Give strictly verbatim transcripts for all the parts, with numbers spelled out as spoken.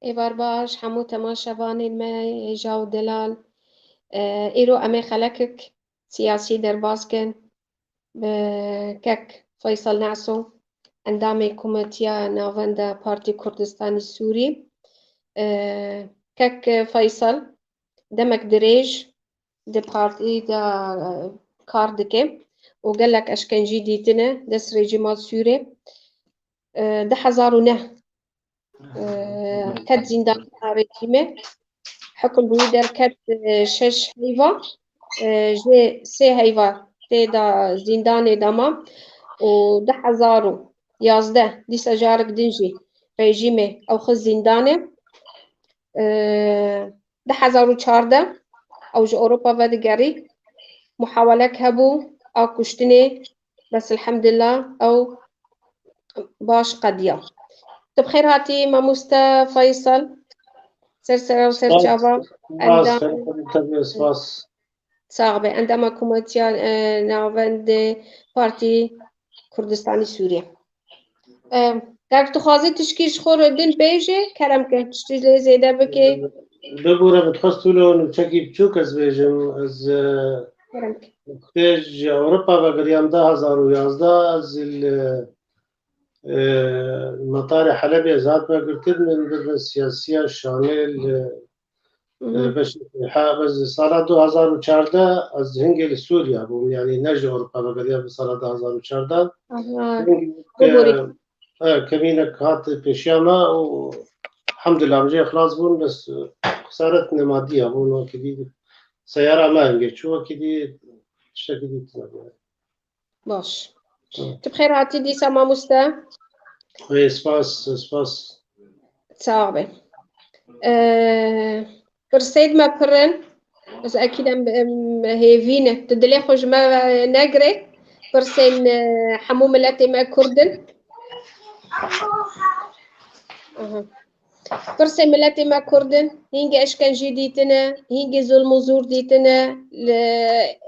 Êvar baş hemû temaşevanên me hêja û delal. E, îro em ê xelekek siyasî derbas kin. Bi kek Feysel Neso, endamê Komîteya Navenda Partî Kurdistanî Sûrî. E, kek Feysel demek dirêj di partî de, e, kar dike û gelek eşkencî dîtine dest rejîma Sûrê. E, du hezar û neh, e, ket zîndana rejîmê. Hikum bi wî derket, e, şeş heyva, e, jê sê heyva tê de zîndanê de ma û du hezar û yazdeh, dîsa carik din jî rejîmê ew xist zîndanê. E, du hezar û çardeh ew ji Ewropa vedigerî. Muhawelek hebû a kuştinê, bes elhemdulillah ew baş qediya. Tu bi xêr hatî mamoste Feysel. Ser sera û ser çava. Spas, endam, spas, spas. Sax be. Endama Komîteya, e, Navendê Partî Kurdistanî Sûriyê. E, ger tu xwazî tişkî ji xwe re din bêje, kerem ke tiştî lê zêde bike. Bibûre, min dixwest tu li nûçekî biçûk ez bêjim. Ez, e, Kerem ke. Wextê ji Ewropa vegeriyam du hezar û yazdeh, ez li, e, metarê Helebê ez hatime girtin, min birin siyasiya Şamê li, Hı hı. e, beş, ha, ez sala du hezar û çardeh ez hingê li Sûriya bûm, yanî ne ji Ewropa vegeriyam sala du hezar û çardeh. Aha. Hingê, Bibûrî. e, e, kemînek hat pêşiya me û elhemdulillah em jê xilas bûn, bes, e, xesaret nemadiya bûn, wekî dî seyara me hingê çû, wekî dî tiştekî dî tune bû. Baş. Hı. Tu bi xêr hatî dîsa mamoste. Wê spas, spas. Sax be. Ee, pirsên me pir in. Ez ekîd em, em hêvî ne. Tu dilê xwe ji me negire. Pirsên, e, hemû miletê me Kurd in. Aha. Pirsê miletê me Kurd in, hîngê eşkencî dîtine, hîngê zulm û zûr dîtine, li,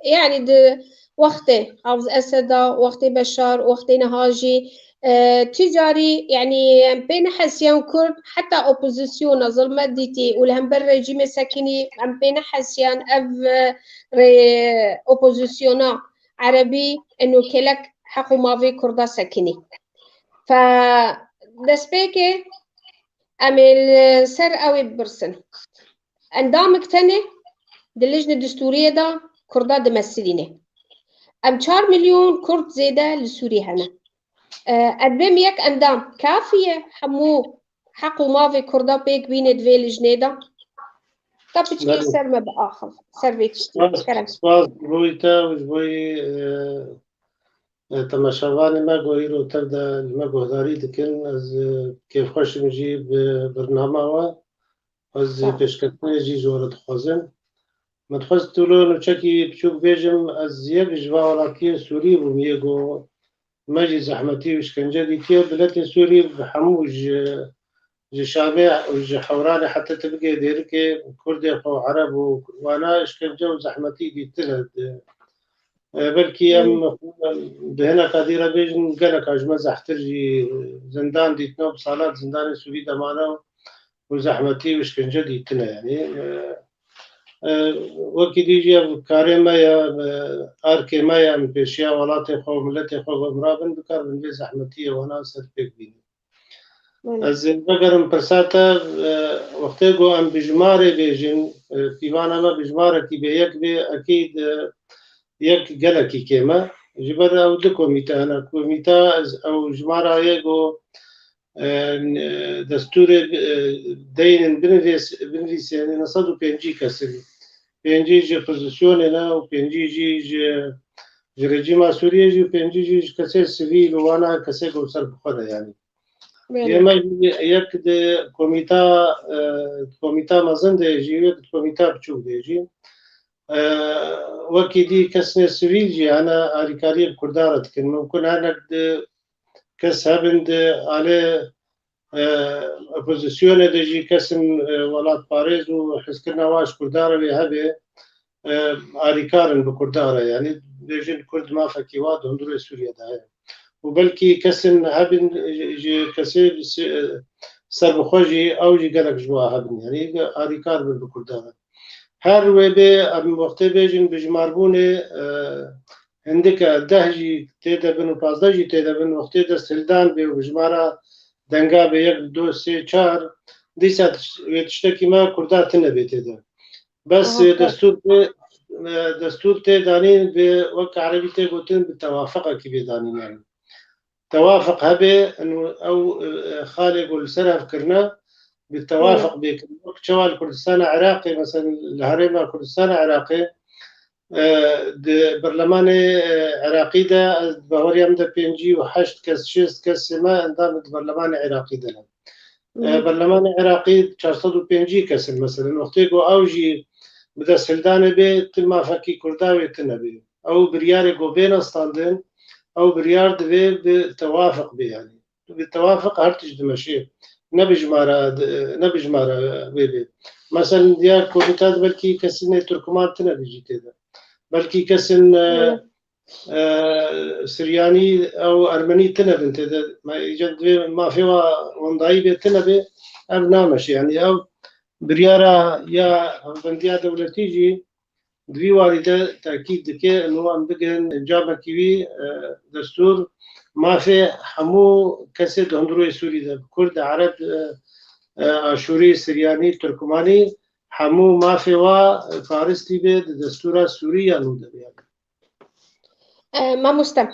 yanî di wextê Hafiz Eseda, wextê Beşar, wextê niha jî, e, tu carî, yanî em pê nehesiyan Kurd, heta opozisyona zilmet dîtî û li hember rejîmê sekinî, em pê nehesiyan ev, e, rê-, opozisyona erebî eno kêlek heq û mavê Kurda sekinî. Fe destpêkê em ê li ser ew ê bipirsin. Endamik tenê di lijnê distûriyê de Kurda dimesilîne. Em çar milyon Kurd zêde li Sûriyê hene. E, ev bêm yek endam kafî ye hemû heq û mavê Kurda pêk bîne di vê lijnê de? Te piçkî Belê. ser me biaxiv, ser vê tiştî. Spas, Kerem. Spas ji bo te û ji bo, e, e, temaşevanê me ku îro tev de li me guhdarî dikin. Ez, e, kêfxweş im jî bi bernama we. Ez Sağ ol. pêşketinê jî ji we re dixwazim. Min dixwest tu li nûçekî biçûk bêjim, ez yek ji va welatiyên Sûrî bûm, yê ku me jî zehmetî û îşkence dîtiye. Miletê Sûrî bi hemû ji, ji Şamê û ji Hewranê heta tu bigê Dêrikê, Kurdê xwe, Ereb û wana îşkence û zehmetî dîtine. E, belkî em Hı. di hineka dî re bêjin, geleka ji me zehtir jî zindan dîtine û bi salan zindanê Sûrî de mane û zehmetî û îşkence dîtine. Yanî, e, e, wekî dî jî ev karê me ye, e, arkê me ye, em pêşiya welatê xwe û miletê xwe ku em rabin, bikaribin vê zehmetiyê wana ser pêk bînin. Belê. Ez vegerim pirsa te, e, wextê ku em bi jimarê bêjin, e, pîvana me bi jimarekî bê yek bê, ekîd, e, yek gelekî kêm e. Ji ber ew du komîte hene. Komîta ez, ew jimara ye ku, e, n-, destûrê, e, deynin binivês-, binivîsê, yanî neh sed û pêncî kes in. Pêncî ji opozisyonê ne û pêncî jî ji, ji rejîma Sûriyê jî û pêncî jî ji kesê sivîl û wana kesê ku ser bi xwe de yanî. Belê. Ême jî yek di komîta, e, komîta mezin de jî, yek di komîta biçûk de jî. E, wekî dî kesên sivîl jî hene alîkariyê bi Kurdan re dikin. Mimkun hinek di kes hebin di alê, e, opozisyonê de jî kesin, e, welatparêz û hizkirina wan ji Kurdan re wê hebe. e, alîkar in bi Kurdan re, yanî bêjin Kurd mafekî wa di hundirê Sûriye de heye. Û belkî kesin hebin ji, ji kesê si-, serbixwe jî, ew jî gelek ji bo hebin. Yanî alîkar bin bi Kurdan re. Her wê bê, em wextê bêjin bijmarbûnê, e, hindik e, deh jî tê de bin û pazdeh jî tê de bin, wextê desthildan bê û bijmara denga bê yek, du, sê, çar, dîsa tiş-, wê tiştekî me Kurda tine bê tê de. Bes, aha, e, destûr tê, e, destûr tê danîn bi, wek erebî tê gotin, bi tewafiqekî bê danîn yani. Tewafiq hebe, inu ew, e, xalê ku li ser hev kirine, bi tewafiq bê kirin. Wek çawa li Kurdistana Iraqê, mesela li herêma Kurdistana Iraqê, e, di berlemanê, e, Iraqî de, ez baweriya min de pêncî û heşt kes, şêst kesê me endam di berlemanê Iraqî de ne. E, berlemanê Iraqî çar sed û pêncî kes in, mesela. Wextê ku ew jî bi desthildanê bê, ti mafekî Kurda wê tine bê. Ew biryarê ku bêne standin, ew biryar divê bi tewafiq bê yani. Bi tewafiq her tişt dimeşê. Ne bi jimara, ne bi jimara wê bê. Mesela Diyar Komîta de belkî kesên Tirkman tine bî jî tê de. Belkî kesên, e, e, Siryanî ew Ermenî tine bin tê de. Me, îca divê mafê wa wendayî bê tine bê. Ev nameşe yani ev biryara ya hevbendiya dewletî jî Di vî warî de tekîd dike, inu em bigihên encamekî wî, e, destûr mafê hemû kesê di hundirê Sûrî de, Kurd, Ereb, e, e, Aşûrî, Siryanî, Tirkmanî, hemû mafê wa, e, paristî be di destûra Sûrî ya nû de be. E, mamoste,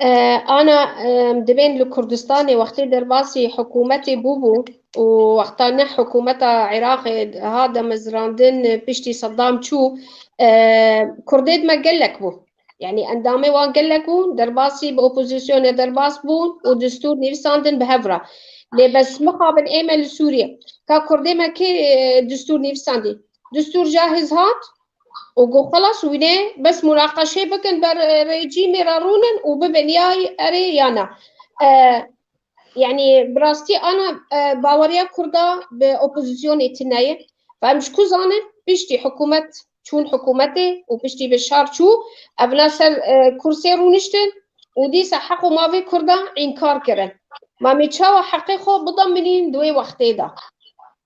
e, ana, e, dibên li Kurdistanê wextê derbasî hikûmetê bûbû û wexta ne hikûmeta Iraqê ha demezrandin piştî Seddam çû, e, Kurdê me gelek bû. Yanî endamê wan gelek bûn, derbasî bi opozîsyonê derbas bûn û destûr nivîsandin bi hev re. Lê bes mixabin ê me li Sûriyê. Ka Kurdê me kê, e, destûr nivîsandî? Destûr cahiz hat, û got, xelas, wînê bes munaqeşê bikin ber, e, rejîmê re rûnin û bibin ya erê ya na. E, yanî, bi rastî ana, e, baweriya Kurda bi opozîsyonê tune ye. Ve em ji ku zanin, piştî hikûmet, çûn hikûmetê û piştî Beşar çû, evna ser, e, kursê rûniştin û dîsa heq û mavê Kurda înkar kirin. Ma em ê çawa heqê xwe bidomînin di wê wextê de?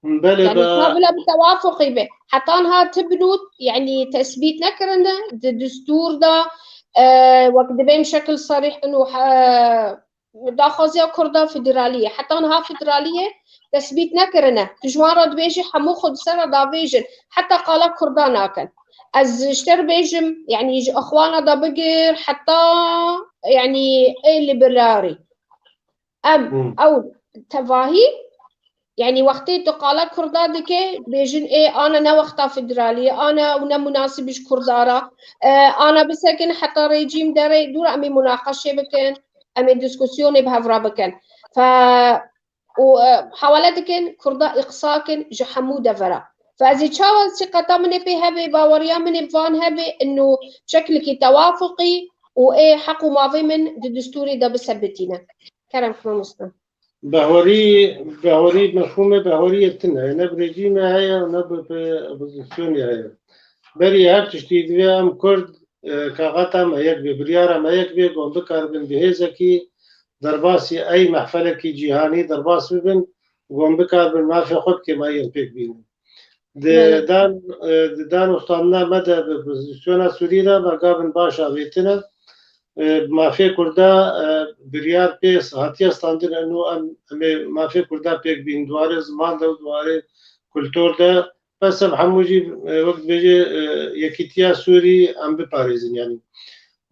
Belê, yanî be- ka bila bi tewafuqî be. Heta niha ti binût, yanî tesbît nekirine di destûr de, e, wek dibêm şekil serîh inu he, daxwaziya Kurda federalî ye. Heta niha federalî ye tesbît nekirine. Tu ji wan re dibêjî hemû xwe di ser re davêjin. Heta qala Kurda nakin. Ez ji te re bêjim, yanî ji Ixwana de bigir heta, yanî ê liberalî. Em, hmm, ew tevahî, yanî wextê tu qala Kurda dike, bêjin ê ana ne wexta federalî ye, ana ew ne munasib ji Kurda re, e, ana bisekin heta rejîm derê dû re em ê munaqeşê bikin, em ê diskusyonê bi hev re bikin. Fe, û, e, hewale dikin Kurda îqsa kin ji hemû devera. Fe ez ê çawa sîqeta min ê pê hebe, baweriya min ê bi van hebe, ino şeklikî tewafuqî û ê heq û mavê min di destûrê de bisebitîne. Kerem, mamoste. Behwarî, behwarî, mefhûmê behwariyê tune ye. Ne bi rejîmê heye, ne bi, bi opozîsyonê heye. Berî her tiştî divê em Kurd, e, kaxeta me yek bê, biryara me yek bê, ku em bikaribin bi hêzekî derbasî ey mehfelekî cîhanî derbas bibin, ku em bikaribin mafê xwe bi kêmayî em pêk bînin. Di, belê, dan, e, di dan û standina me de bi opozîsyona Sûrî re me gabin baş avêtine. E, mafê Kurda, e, biryar pê hatiye standin eno em, em ê mafê Kurda pêk bîn, di warê ziman de û di warê kultur de. Bes em hemû jî, e, wek dibêje, e, yekîtiya Sûrî em biparêzin, yanî.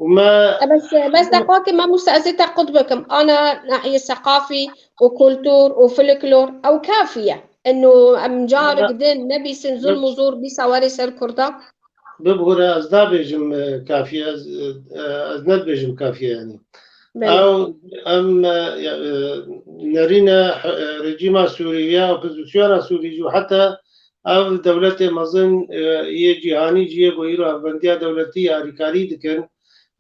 Û me... E, bes, e, bes deqakê me, Mûsa, ez ê te qut bikim. Ana nahiyê seqafî û kultur û folklor, ew kafî ye. Eno em carek din nebîsin zulm û zor dîsa were ser Kurda. Bibûre, ez nabêjim, e, kafî ye, ez, e, ez nedibêjim kafî ye, yanî. Belê. Ew, em, e, ya, e, nerîne, e, rejîma Sûrî ya opozîsyona Sûrî jî û heta ev dewletê mezin, e, yê cîhanî jî yê ku îro hevbendiya dewletî alîkarî dikin,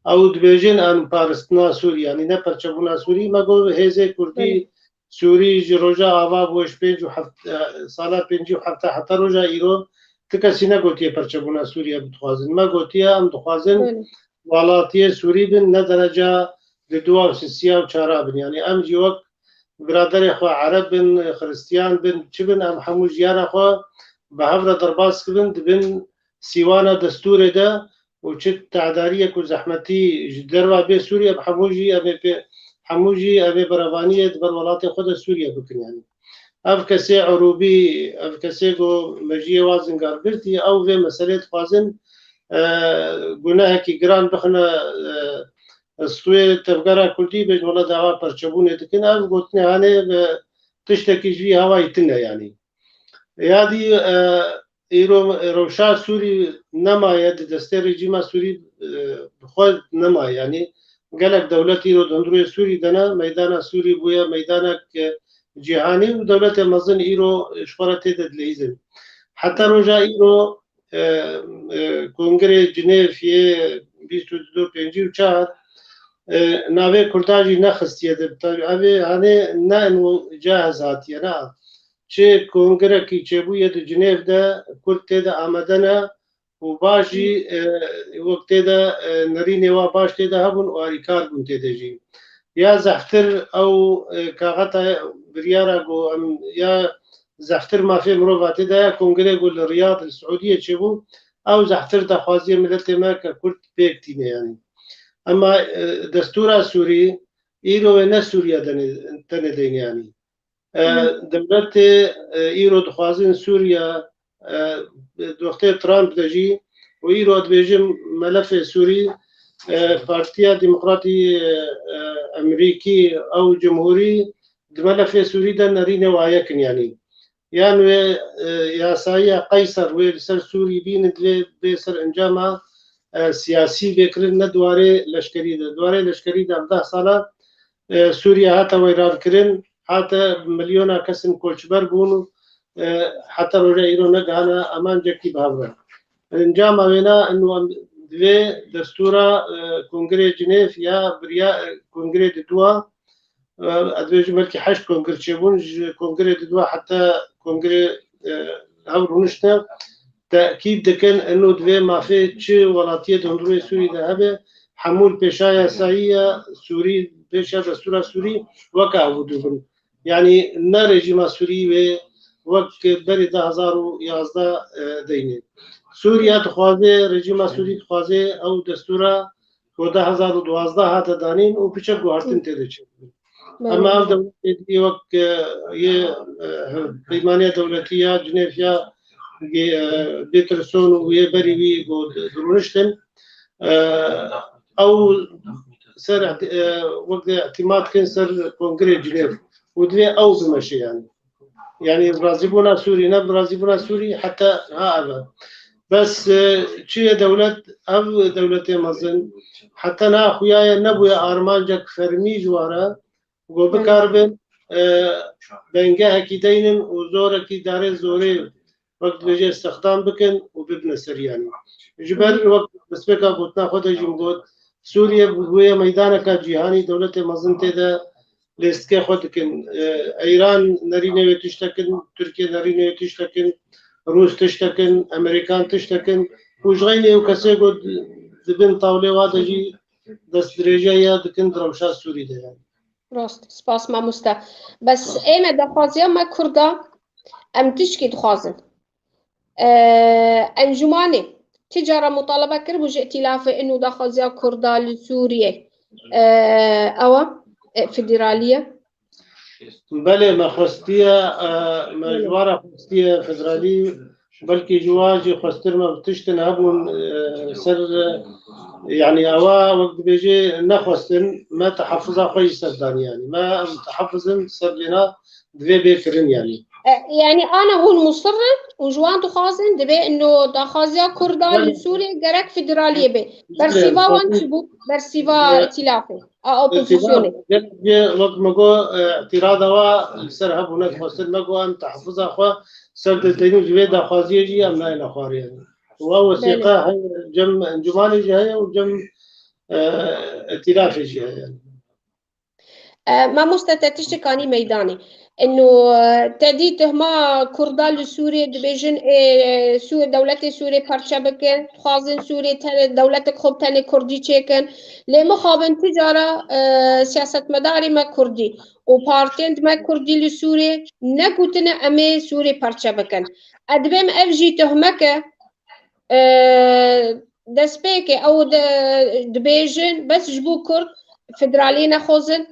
ew dibêjin em paristina Sûrî, yanî ne perçebûna Sûrî, me got hêzê Kurdî, belê, Sûrî ji roja ava bû ji pênc û heft, e, sala pêncî û heft heta roja îro ti kesî negotiye perçebûna Sûriye bidixwazin. Me gotiye em dixwazin, belê, welatiyê Sûrî bin, ne dereca di dua û sisiya û çara bin. Yanî em jî wek biraderê xwe, Ereb bin, Xiristiyan bin, çi bin, em hemû jiyana xwe bi hev re derbas kibin, dibin sîwana destûrê de û çi tedariyek û zehmetî ji derva bê Sûriyê, bi hemû jî em ê pê, hemû jî em ê berevaniyê di ber welatê xwe de Sûriye bikin. Yanî ev kesê Erûbî, ev kesê ku mejiyê wa zingar girtî, ew vê meselê dixwazin, e, gunehekî giran bixine, e, stûyê tevgera Kurdî, bêjin wela dawa perçebûnê dikin. Ev gotinê hanê bi tiştekî ji vî hawayî tune, yanî. Ya dî, e, îro rewşa Sûrî nemaye, di destê rejîma Sûrî, e, bi xwe nemaye. Yanî gelek dewlet îro di hundirê Sûrî de ne, meydana Sûrî bûye meydanek, e, cîhanî û dewletê mezin îro ji xwe re tê de dileyîzin. Heta roja îro, e, e, Kongrê Cinêv yê bîst û du, pêncî û çar, e, navê Kurdan jî nexistiye di. Ev ê hanê ne ên cahiz hatiye, ne. Çi kongrekî çêbûye di Cinêv de Kurd tê de amade ne û baş jî, e, wek tê de, e, nerînê wa baş tê de hebûn û alîkar bûn tê de jî. Ya zehftir ew, e, kaxeta biryara ku em ya zehftir mafê mirova tê de ya kongrê ku li Riyad, li Siûdiyê çêbû, ew zehftir daxwaziya miletê me ke Kurd pêk tîne yanî. Ema, e, destûra Sûrî, îro wê ne Sûriye denê, tenê deyne yanî. E, dewletê, e, îro dixwazin Sûriye, e, di wextê Trump de jî û îro dibêjin melefê Sûrî, e, Partiya Demokratî, e, e, Emerîkî ew Cumhurî di melefê Sûrî de nerînê wa yekin yanî. Yan wê, e, yasayiya Qeyser wê li ser Sûrî bînin divê bê ser encama, e, siyasî bê kirin, ne di warê leşkerî de. Di warê leşkerî de ev deh sala, e, Sûriye hate weyrankirin, hate milyona kesin koçber bûn û, e, heta roja îro negihane amancekî bi hev re. Encama wêna eno em divê destûra, e, Kongrê Cinêv ya biriya, e, Kongrê di dua, e, ez dibêjim belkî heşt kongir çêbûn, ji Kongrê di dua heta Kongrê, e, hev rûnişte, tekîd dikin, eno divê mafê çi welatiyê di hundirê Sûrî de hebe, hemû li pêşa yasayî ya Sûrî, pêşa destûra Sûrî weke ew dû bin. Yanî ne rejîma Sûrî wê wek berî du hezar û yazdeh, e, deynê. Sûriye dixwaze, rejîma Sûrî dixwaze ew destûra ku du hezar û duwazdeh hate danîn û biçe guhartin tê de çêbû. Belê. Ema ev dewletê dî wek, e, yê, e, Peymaniya Dewletî ya Cinêv ya, e, Peterson û yê berî wî ku dirûniştin, e, ew ser, e, wek de îtîmat dikin ser Kongrê Cinêv û divê ew bimeşe yanî. Yanî razîbûna Sûrî, ne razîbûna Sûrî heta ha ev e. Bes, e, çi ye dewlet, ev dewletê mezin heta niha xuya ye nebûye armancek fermî ji wan re, ku bikaribin, e, bengehekî deynin û zorekî darê zorê, wek dibêje, îstixdam bikin û bibine ser yanî. Ji ber wek destpêka gotina xwe de jî min got, Sûriye bûye meydaneka cîhanî, dewletê mezin tê de lêstikê xwe dikin. E, Îran nerînê wê tiştek in, Tirkiye nerînê wê tiştek in, Rûs tiştek in, Emerîkan tiştek in. Û ji xeynî ew kesê ku di bin tawlê wa de jî destdirêjiya ya dikin di rewşa Sûrî de yanî. Rast, spas mamoste. Bes ê me daxwaziya me Kurda, em tişkî dixwazin. E, encûmanê ti cara mutalebe kiribû ji îtîlafê ino daxwaziya Kurda li Sûriyê, e, ew e, e, federalî ye. Belê, me xwestiye, e, me ji wan re xwestiye federalî, belkî ji wan jî xwestir me bi tiştin hebûn, e, ser, e, yanî ewa wek dibêjê nexwestin, me tehafuza xwe jî ser danî yanî. Me em tehafuz in ser vêna divê bê kirin yanî. E, yanî ana hûn musir in û ji wan dixwazin divê ino daxwaziya Kurda li Sûriyê gerek federaliyê bê. Bersîva wan çi bû? Bersîva îtîlafê a opozisyonê. Wek me got, e, îtîrada wa li ser hebûne dixwestin, me got em tehafuza xwe ser de deynin, ji vê daxwaziyê jî em nayêne xwarê yanî. Wa wesîqa heye, cem encûmanê jî heye û cem, e, îtîlafê jî heye yanî. E, mamoste, te tiştek anî meydanê. Ino, e, te dî tuhma Kurda li Sûriyê dibêjin, ê, Sû-, dewletê Sûriyê parçe bikin, dixwazin Sûriyê tenê, dewletek xwe bi tenê Kurdî çêkin. Lê mixabin ti cara, e, siyasetmedarê me Kurdî. û partiyên di me Kurdî li Sûriyê negotine em ê Sûriyê parçe bikin. Ez dibêm ev jî tohmek e, e, destpêkê ew de dibêjin, bes ji bo Kurd federalî nexwazin.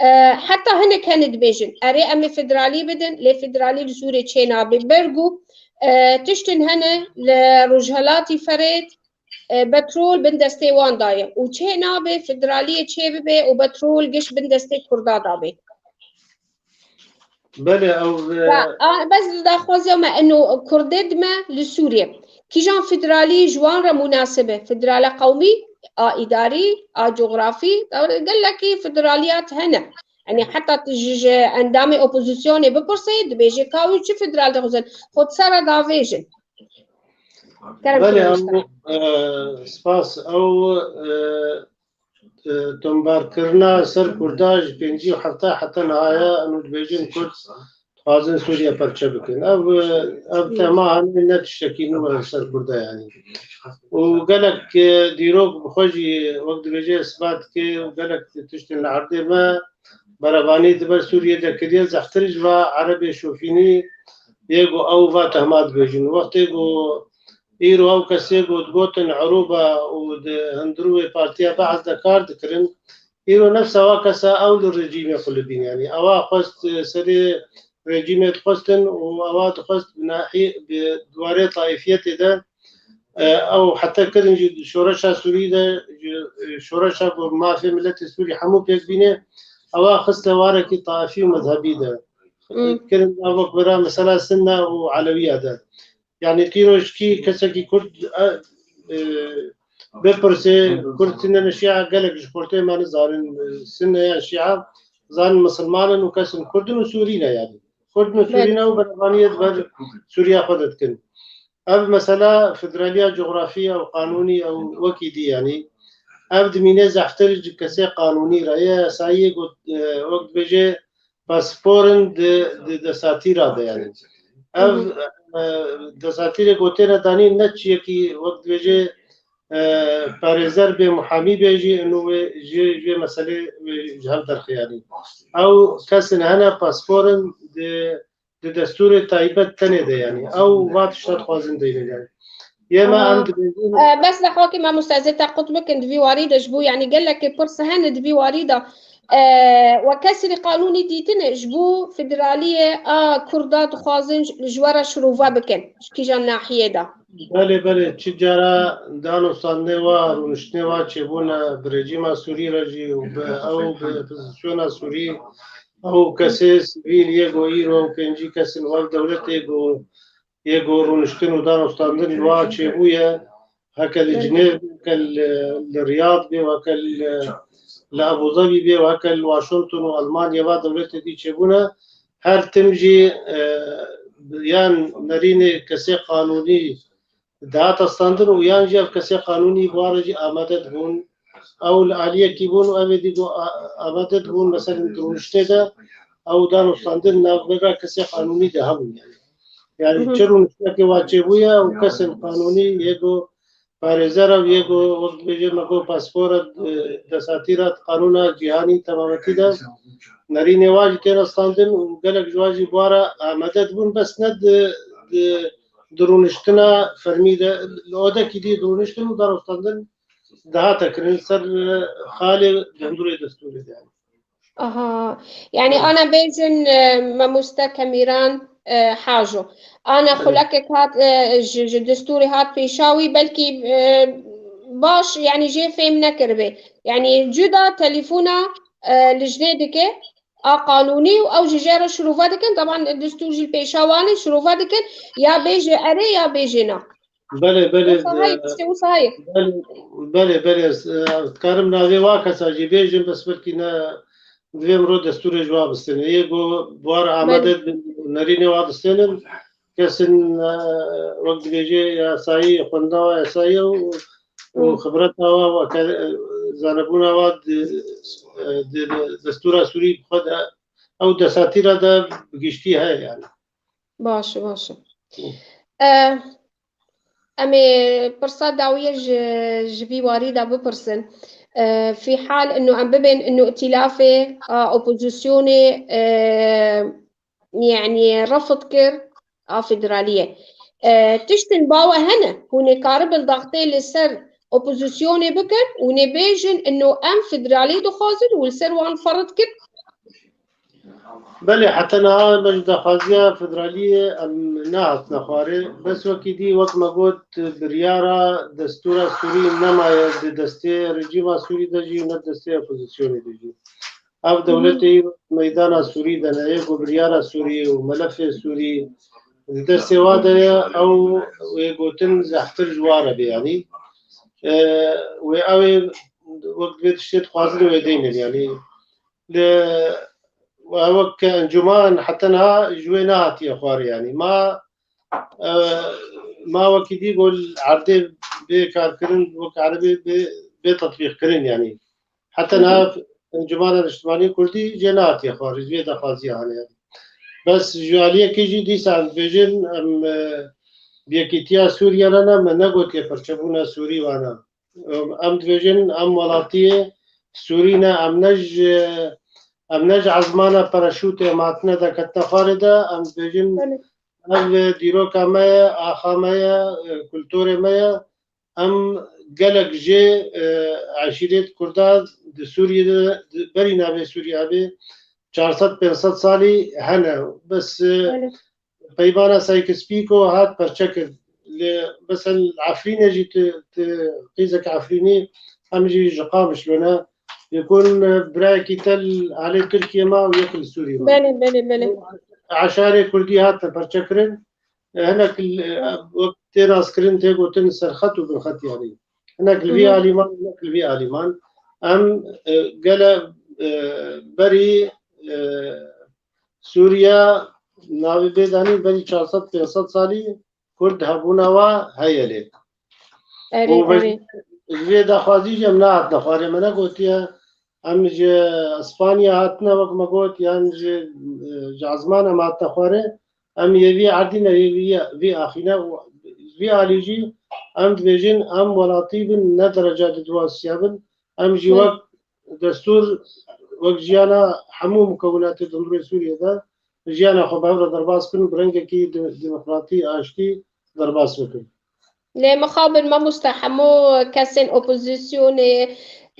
E, heta hinek hene dibêjin, erê em ê federalî bidin, lê federalî li Sûriyê çê nabe. Ber ku, e, tiştin hene li Rojhelatî Ferêt, e, betrol bin destê wan daye û çê nabe federaliyê çê bibe û betrol giş bin destê Kurda dabe. Belê, ew, e, Ya, a, bes li daxwaziya me eno Kurdê dime li Sûriyê. Kîjan federalî ji wan re munasib e? Federala qewmî, a îdarî, a cografî, gelekî federaliyat hene. Yanî heta tu ji, ji endamê opozisyonê bipirsê, dibêje ka wî çi federal dixwazin. Xwe di ser re davêjin. Kerem Belê, Kurdistanê. Ew, e, spas. Ew, e, e, tombarkirina ser Kurda ji pêncî û hefta heta nihaya, em dibêjin Kurd dixwazin Sûriye parçe bikin. Ev, e, ev tema hanê ne tiştekî nû ye ser Kurda, yanî. Û gelek, e, dîrok bi xwe jî, wek dibêje, isbat dike û gelek tiştên li erdê me berevanî di ber Sûriyê de kiriye, zehtir ji va erebê şofînî yê ku ew va tehma dibêjin. Wextê ku îro ew kesê ku digotin Erûba û di hundirû wê partiya Be'es de kar dikirin, îro nefsa wa kesa ew li rejîmê xulibîn. Yanî ewa xwest, e, serê rejîmê dixwestin û ewa dixwest bi nahî, bi, di warê taîfiyetê de, e, ew heta kirin jî di şoreşa Sûrî de, ji, e, şoreşa ku mafê miletê Sûrî hemû pêk bîne, ewa xiste warekî taîfî û mezhebî de. Hmm. Kirin ev wek bira mesela Sinne û Elewiya de. Yanî qîro ji kî kesekî Kurd, e, e, bipirsê, Kurd Sinne ne Şîa, gelek ji xortê me nizanin, e, Sinne yan Şîa, zanin misilman in û kesin Kurd in û Sûrî ne yanî. Kurd in û Sûrî ne û berevaniyê di ber Sûriya xwe de dikin. Ev mesela federaliya cografî ew qanûnî ew wekî dî yanî. Ev dimîne zehftir ji kesê qanûnî re ye, yasayî got, e, wek dibêje, pasporin di, di desatîra de yanî. Ev, e, desatîrê ku têne danîn ne çiyekî wek dibêje, e, parêzer bê, muhamî bê jî, û wê ji, ji vê meselê wê ji hev derxe yanî. Ew kesin hene pasporin di, di destûrê taybet tenê de yanî. Ew va tişta dixwazin deyne yanî. Yê me em dibêjin. E, bes lehwakî mamoste ez ê te qut bikin di vî warî de ji bo, yanî gelekê pirs hene di vî warî de, e, we kesrî qanûnî dîtine ji bo federaliyê a Kurda dixwazin ji, ji we re şirove bikin ji kîjan nahiyê de? Belê, belê. Çi cara danûstandinê wa, rûniştinê wa çêbûne bi rejîma Sûrî re jî û bi ew bi opozisyona Sûrî, ew kesê sivîl yê ku îro ew pêncî kes in, ew dewletê ku yê ku rûniştin û danûstandin li wa çêbûye, heke li Cinêv, heke li, li Riyad bê, heke li, li Abu Zabî bê, heke li Washington û Almanya, va dewletê dî çêbûne, her tim jî, e, yan nerînê kesê qanûnî dihate standin û yan jî ev kesê qanûnî bi wa re jî amade dibûn. Ew li aliyekî bûn û ev ê dî ku a-, amade dibûn, mesela di rûniştê de ew danûstandin navbera kesê qanûnî de hebûn yanî. Yanî çi rûniştekê wa çêbûye, ew kesên qanûnî yê ku parêzer ew yê ku wek dibêje me ku paspor e, e, desatîra qanûna cîhanî temametî de nerînê wa jî têne standin û gelek ji wa jî bi wa re amade dibûn, bes ne di, di, di rûniştina fermî de, li odekî dî dirûniştin û danûstandin dihate kirin ser, e, xalê gundurê destûrê de. Aha. Yanî ana bêjin, e, mamoste Kemîran, e, Hajo. Ana xulekek hat, e, ji, ji destûrê hat pêşa wî, belkî, e, baş, yanî jê fêm nekiribê. Yanî cuda telefona, e, lijnê dike, a qanûnî û ew ji jê re şirove dikin. Teban destûr jî li pêşa wan e, şirove dikin. Ya bêje erê ya bêje na. Belê, belê, Wisa heye, e, tiştê wisa heye. Belê, belê, belê, e, dikarim navê wa kesa jî bêjim, bes belkî ne divê min ro destûrê ji wa bistêne. Yê ku bi wa re amade dibin, nerînê wa distênin, kesin, e, wek dibêje yasayî, xwenda wa yasayî û, û xibreta wa, weke, e, zanebûna wa di, e, di destûra Sûrî bi xwe de, ew desatîra de bi giştî heye yanî. Baş e, baş e. E, Em ê pirsa dawiye ji, ji vî warî de bipirsin. E, fî hal inu em bibên inu îtîlafê, a, opozisyonê, e, yanî refd kir a federaliyê. E, tiştin bawe hene, hûn ê karibin daxtê li ser opozisyonê bikin, hûn ê bêjin inu em federalî dixwazin û li ser wan ferz kir. Belê, heta niha me ji daxwaziya federaliyê em nehatine xwarê. Bes wekî dî, wek me got, biryara destûra Sûrî nemaye di destê rejîma Sûrî de jî û ne destê opozisyonê de jî. Ev dewletê îro meydana Sûrî de ne ye, ku biryara Sûrî û melefê Sûrî di destê wa de ye, ew wê gotin zehtir ji wa re bê, yanî. E, wê ew ê wek vê tiştê dixwazin wê deynin, yanî. Li, wek encûman heta niha ji wê nehatiye xwarê, yanî. Ma, e, ma wekî dî got erdê bê karkirin, wek erebê bê, bê tetbîqkirin, yanî. Heta niha Encûmana Niştimanî Kurdî jê nehatiye xwarê, ji vê daxwaziya hene, yanî. Bes ji aliyekê jî dîsa em dibêjin, em, e, bi yekîtiya Sûriye re ne, me negotiye perçebûna Sûrî wana. Em dibêjin, em welatiyê Sûrî ne, em ne ji, em ne ji ezmana paraşûtê em hatine de ketine xwarê de, em dibêjin, ev dîroka me ye, axa me ye, kulturê me ye. Em gelek jê, e, eşîret Kurda di Sûriyê de, di, berî navê Sûriye be, çar sed pênc sed salî hene. Bes, e, Peymana Sykes-Picot hat perçe kir. Li, mesela Efrînê jî tu, tu qîzek Efrînî, em jî ji Qamişlo ne. Yekun, e, birayekî te li alê Tirkiyê ma û yek li Sûriyê ma. Belê, belê, belê. Eşarê Kurdî hatin perçe kirin. E, hinek li, e, wek tê naskirin, tê gotin serxet û binxet, yanî. Hinek li vî alî man, hinek li vî alî man. Em, e, gele, e, berî, e, Sûriya navê bê danî berî çar sed pênc sed salî Kurd hebûna wa heye lê. Erê, Û erê. Ji vê daxwazî jî em nehatine xwarê, me negotiye em ji Spanya hatine, wek me got, yan ji, ji ezman em hatine xwarê, em yê vî erdî ne, yê vî, vî axîne û vî alî jî em dibêjin em welatî bin, ne dereca di duwasiya bin, em jî Hı. wek destûr, wek jiyana hemû mukewinatê di hundirê Sûriyê de, jiyana xwe bi hev re derbas bikin û bi rengekî de-, demokratî, aştî derbas bikin. Lê mixabin mamoste, hemû kesên opozisyonê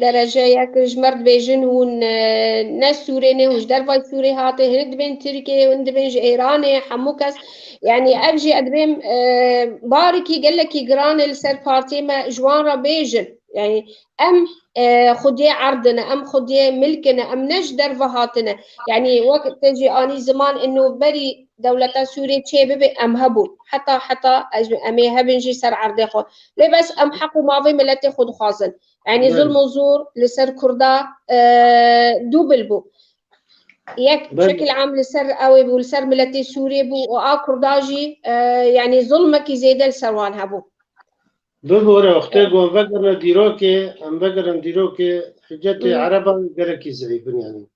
dereceyek ji me re dibêjin hûn, e, ne Sûrê ne, hûn ji dervay Sûrê hatê, hinek dibên Tirkiyê, hûn dibên ji Êranê, hemû kes, yanî ev jî ez dibêm, e, barekî gelekî giran e li ser partiyê me ji wan re bêjin. Yanî em, e, xwediyê erd in, em xwediyê milk in, em ne ji derve hatine. Yanî wek te jî anî ziman ino berî dewleta Sûriyê çê bibe, em hebûn. Heta, heta ez, em ê hebin jî ser erdê xwe. Lê bes em heq û mavê miletê xwe dixwazin. Yanî Belê. zulm û zor li ser Kurda, e, dûbil bû. Yek Belê. şekil am li ser ew ê bû, li ser miletê Sûriyê bû û a Kurda jî, e, yanî zulmekî zêde li ser wan hebû. Bibore, wextê ku em vegerine dîrokê, em vegerin dîrokê, hicetê Hı. Ereban gelekî zehîf in, yanî.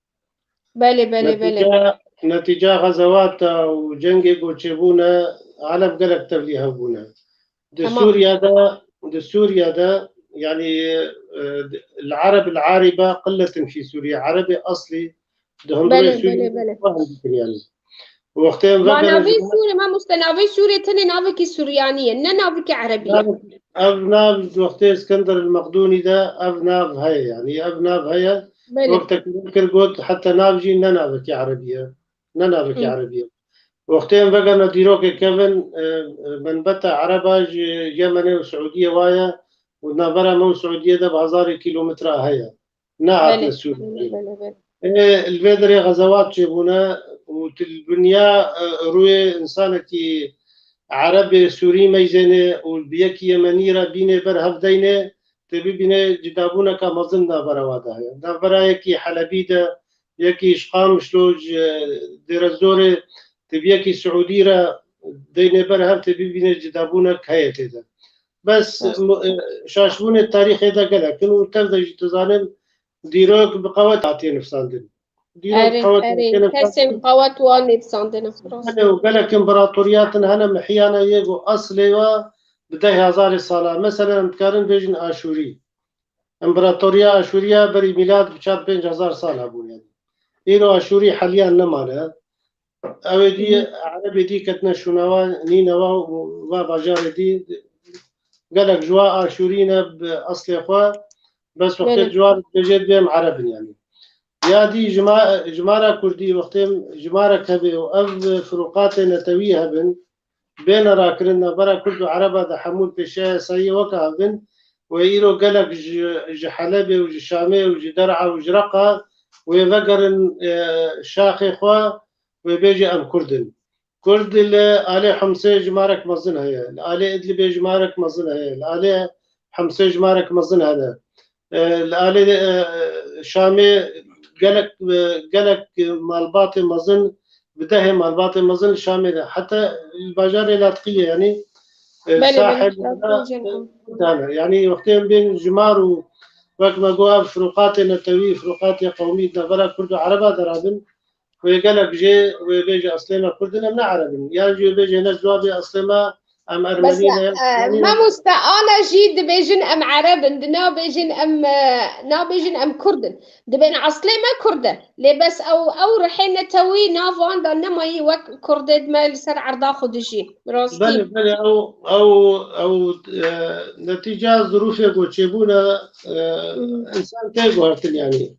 Belê, belê, belê. Netîca, netîca xezewata û cengê ku çêbûne, alem gelek tevlî hev bûne. Di Tamam. Sûriye de, di Sûriye de, yanî, e, li Ereb, li Aribe qilletin fî Sûriye. Erebê eslî di hundirê Belê, Sûriye belê, belê. fahim dikin, yanî. Wextê em Ma vegerin navê ji Sûrê, mamoste, navê Sûrê tenê navekî Suryanî ye, ne navekî Erebî ye. Nav, ev nav wextê Iskender el Maqdûnî de ev nav heye, yanî ev nav heye. Belê. Wek te kir got, heta nav jî ne navekî Erebî ye. Ne navekî Hı. Erebî ye. Wextê em vegerine dîrokê kevin, e, e, menbeta Ereba ji Yemenê û Siûdiyê wa ye û navbera me û Siûdiyê de bi hezarê kîlometre heye. Nehatine Belê, Sûriyê. belê, belê, belê. Ê, li vê derê xezewat çêbûne û tu li dinya, e, rûyê însanekî Erebê Sûrî meyzênê û bi yekî Yemenî re bînê ber hev deynê, tê bibîne cidabûneka mezin navbera wa de heye. Navbera yekî Helebî de, yekî ji Qamişlo, ji Dêrezorê, tê bi yekî Siûdî re deynê ber hev, tê bibîne cidabûnek heye tê de. Bes, Bes. mu-, e, şaşbûnê tarîxê de gelek in û tev de jî dizanin dîrok bi qewet hatiye nivsandin. Dîrok Erê, qewet erê, hatiye nivsandin. kesên qewet wan nivsandin, rast. Hene û gelek împaratoriyatin hene mihiyana yê ku eslê wa bi deh hezarê sala. Meselen, em dikarin bêjin Aşûrî. Împaratoriya Aşûriya berî mîlad bi çar pênc hezar sal hebû yani. Îro Aşûrî heliyan nemane. Ew ê dî, Hı hı. Erebê dî ketine şûnewa, Nînewa û va bajarê dî. Gelek ji wa Aşûrî ne bi eslê xwe. Bes wextê Belê. Ji wan dibêjê dibêm Ereb in yani. Ya dî jima-, jimara Kurdî wextê jimarek hebe û ev firûqatê netewî hebin, bêne rakirin navbera Kurd û Ereba de hemû pêşiya yasayî weke hebin, wê îro gelek ji, ji Helebê û ji Şamê û ji Der'a û ji Reqa wê vegerin, e, şaxê xwe, wê bêje em Kurd in. Kurd li alê Himsê jimarek mezin heye, li alê Idlibê jimarek mezin heye, li alê Himsê jimarek mezin hene. E, li alê, e, Şamê gelek, e, gelek malbatê mezin, bi dehê malbatê mezin li Şamê de. Heta li bajarê Latqiyê, yanî, e, Belê, belê, Sahil, Latqiyê, e, Kurd hene. Yanî wextê em bên jimar û wek me got, ev firûqatê netewî, firûqatê qewmî di navbera Kurd û Ereba de rabin, wê gelek jê, wê bêje eslê me Kurd in, em ne Ereb in. Yan jî wê bêje ne civabê eslê me, em Bes, Ermenî ne, e, Ermenî ne. Mamoste, ana jî dibêjin em Ereb in, di nabêjin em, e, nabêjin em Kurd in. Dibên eslê me Kurd e. Lê bes ew, ew rihê netewî nav wan de nemayî wek Kurdê me li ser erda xwe dijî. Rastî. Belê, belê, ew, ew, ew, e, netîca zirûfê ku çêbûne, e, Hı hı. Însan tê guhertin yanî.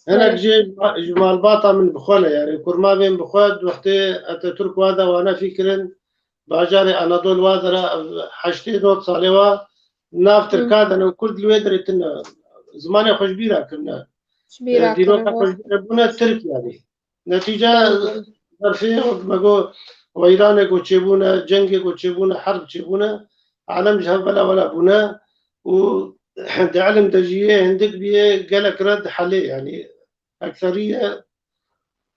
Hinek Belê. Jê ji malbata min bi xwe ne, yani kurmavên bi xwe di wextê Atatürk wa de wane fîkirin, bajarê Anadol wa de re heştê nod salê wa nav Hı. Tirka de ne, Kurd li wê derê tune. Zimanê xwe ji bîra kirine. Ji bîra E, dîroka kirine. Xwe ji bîra bûne Tirk yani. Netîce Hı hı. Derfê wek me got, weyranê ku çêbûne, cengê ku çêbûne, herb çêbûne, alem ji hev bela wela bûne û di ilim de jî yê hindik biyê gelek red helê, yanî ekseriye,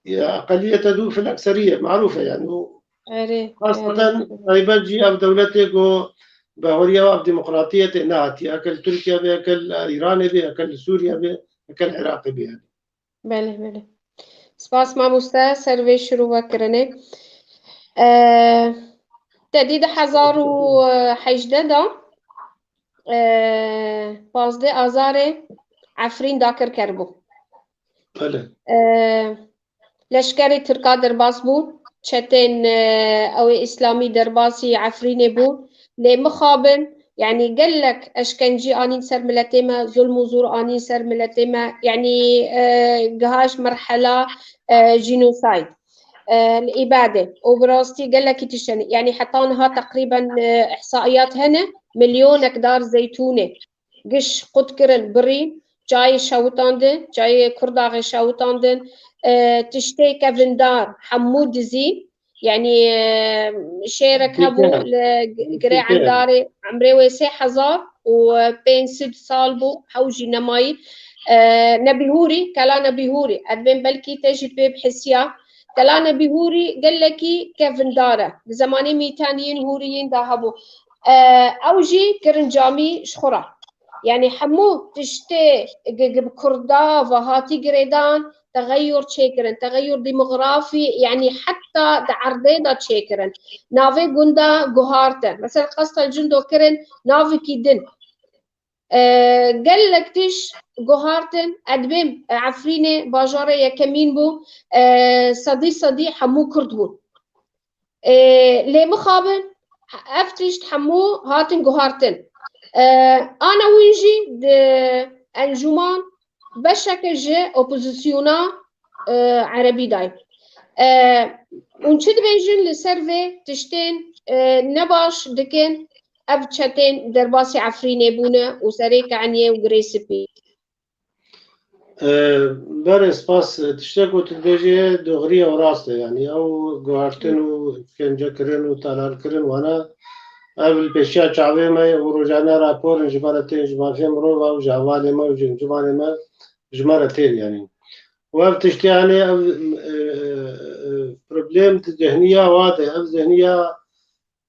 ya eqeliyete dû fil ekseriye, marûf e yani. Û Erê, xaseten erê. Taybet jî ev dewletê ku bi horiya ev demokratiyetê nehatiye, heke li Tirkiye be, heke li Îranê be, heke li Sûriye be, heke li Iraqê be yani. Belê, belê. Spas mamoste, ser vê şirûvekirinê. E, te dî di hezar û hejdeh de, e, pazdeh Azarê Efrîn dakir keribû. Belê. E, leşkerê Tirka derbas bû, çetên, e, ew ê Îslamî derbasî Efrînê bû. Lê mixabin, yanî gelek eşkencî anîn ser miletê me, zulm û zor anîn ser miletê me, yanî, e, gihaş merhela, e, jînosayd. E, li îbadê û bi rastî gelekî tişt hene. Yanî heta niha teqrîben, e, ihsaiyat hene, milyonek dar zeytûnê giş qut kirin, birî, çayê şewitandin, çayê Kurdaxê şewitandin, e, tiştê kevindar, hemû dizî, yanî, e, şêrek hebû li g-, girê Endarê, emrê wê sê hezar û pênc sed sal bû, hew jî nemayî. E, Nebî Hûrî, Kela Nebî Hûrî, ez dibêm belkî te jî pê bihisiya. Kela Nebî Hûrî gelekî kevindar e. Di zemanê Mîtaniyên Hûriyên de hebû. E, ew jî kirin camî ji xwe re. Yanî hemû tiştê gi-, gi-, bi Kurda ve hatî girêdan, texeyur çêkirin, texeyur demografî, yanî heta di erdê de çêkirin. Navê gunda guhartin. Mesela qesta Cindo kirin navikî din. E, gelek tişt guhartin, ez dibêm, e, Efrînê bajarê yekemîn bû, e, sedî sedî hemû Kurd bûn. E, lê mixabin, ev tişt hemû hatin guhartin. E, ana wî jî di encûman beşeke ji opozisyona, e, erebî dayî. E, hûn çi dibêjin li ser vê tiştên, e, nebaş dikin ev çetên derbasî Efrînê bûne û serê Keniyê û Girê Spî? E, berê spas, tiştek ku tu dibêjê doğrî ye û rast e. Yanî ew guhartin û îşkencekirin û talankirin wana ev li pêşiya çavê me ye û rojane rapor in ji me re tên, ji mafê mirova û ji hevalê me û ji encûmanê me ji me re tên yanî. Û ev tiştê, yanî ev, e, e, e, problem di zihniya wa de, ev zihniya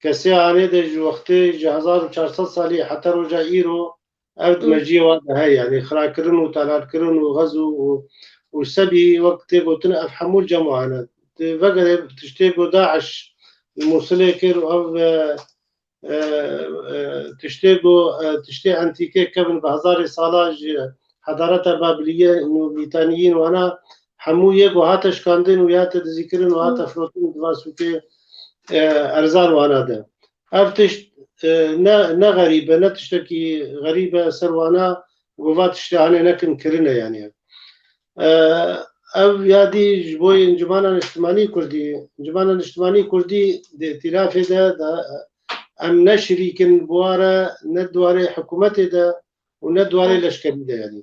kesê anê de ji wextê ji hezar û çar sed salî heta roja îro ev di Hı. meciyê wa de heye, yanî xirakirin û talankirin û xez û, û, û sebî wek tê gotin ev hemû cem wa hene. Tu vegere tiştê ku DAIŞ li Mûsilê kir û ev, e, e, e, tiştê ku, e, tiştê entîkê kevin bi hezarê sala ji hedareta Babiliyên û Mîtaniyîn wana hemû yê ku hate şikandin û ya te dizîkirin û hate firotin di va sûkê, e, erzan wana de. Ev tişt, e, ne, ne xerîb e, ne tiştekî xerîb e ser wana ku va tiştê hane nekin kirine yani. E, ev ya dî ji bo Encûmena Niştimanî Kurdî, Encûmena Niştimanî Kurdî di îtîlafê de, de em ne şirîk in bi wa re, ne di warê hikûmetê de û ne di warê leşkerî de yani.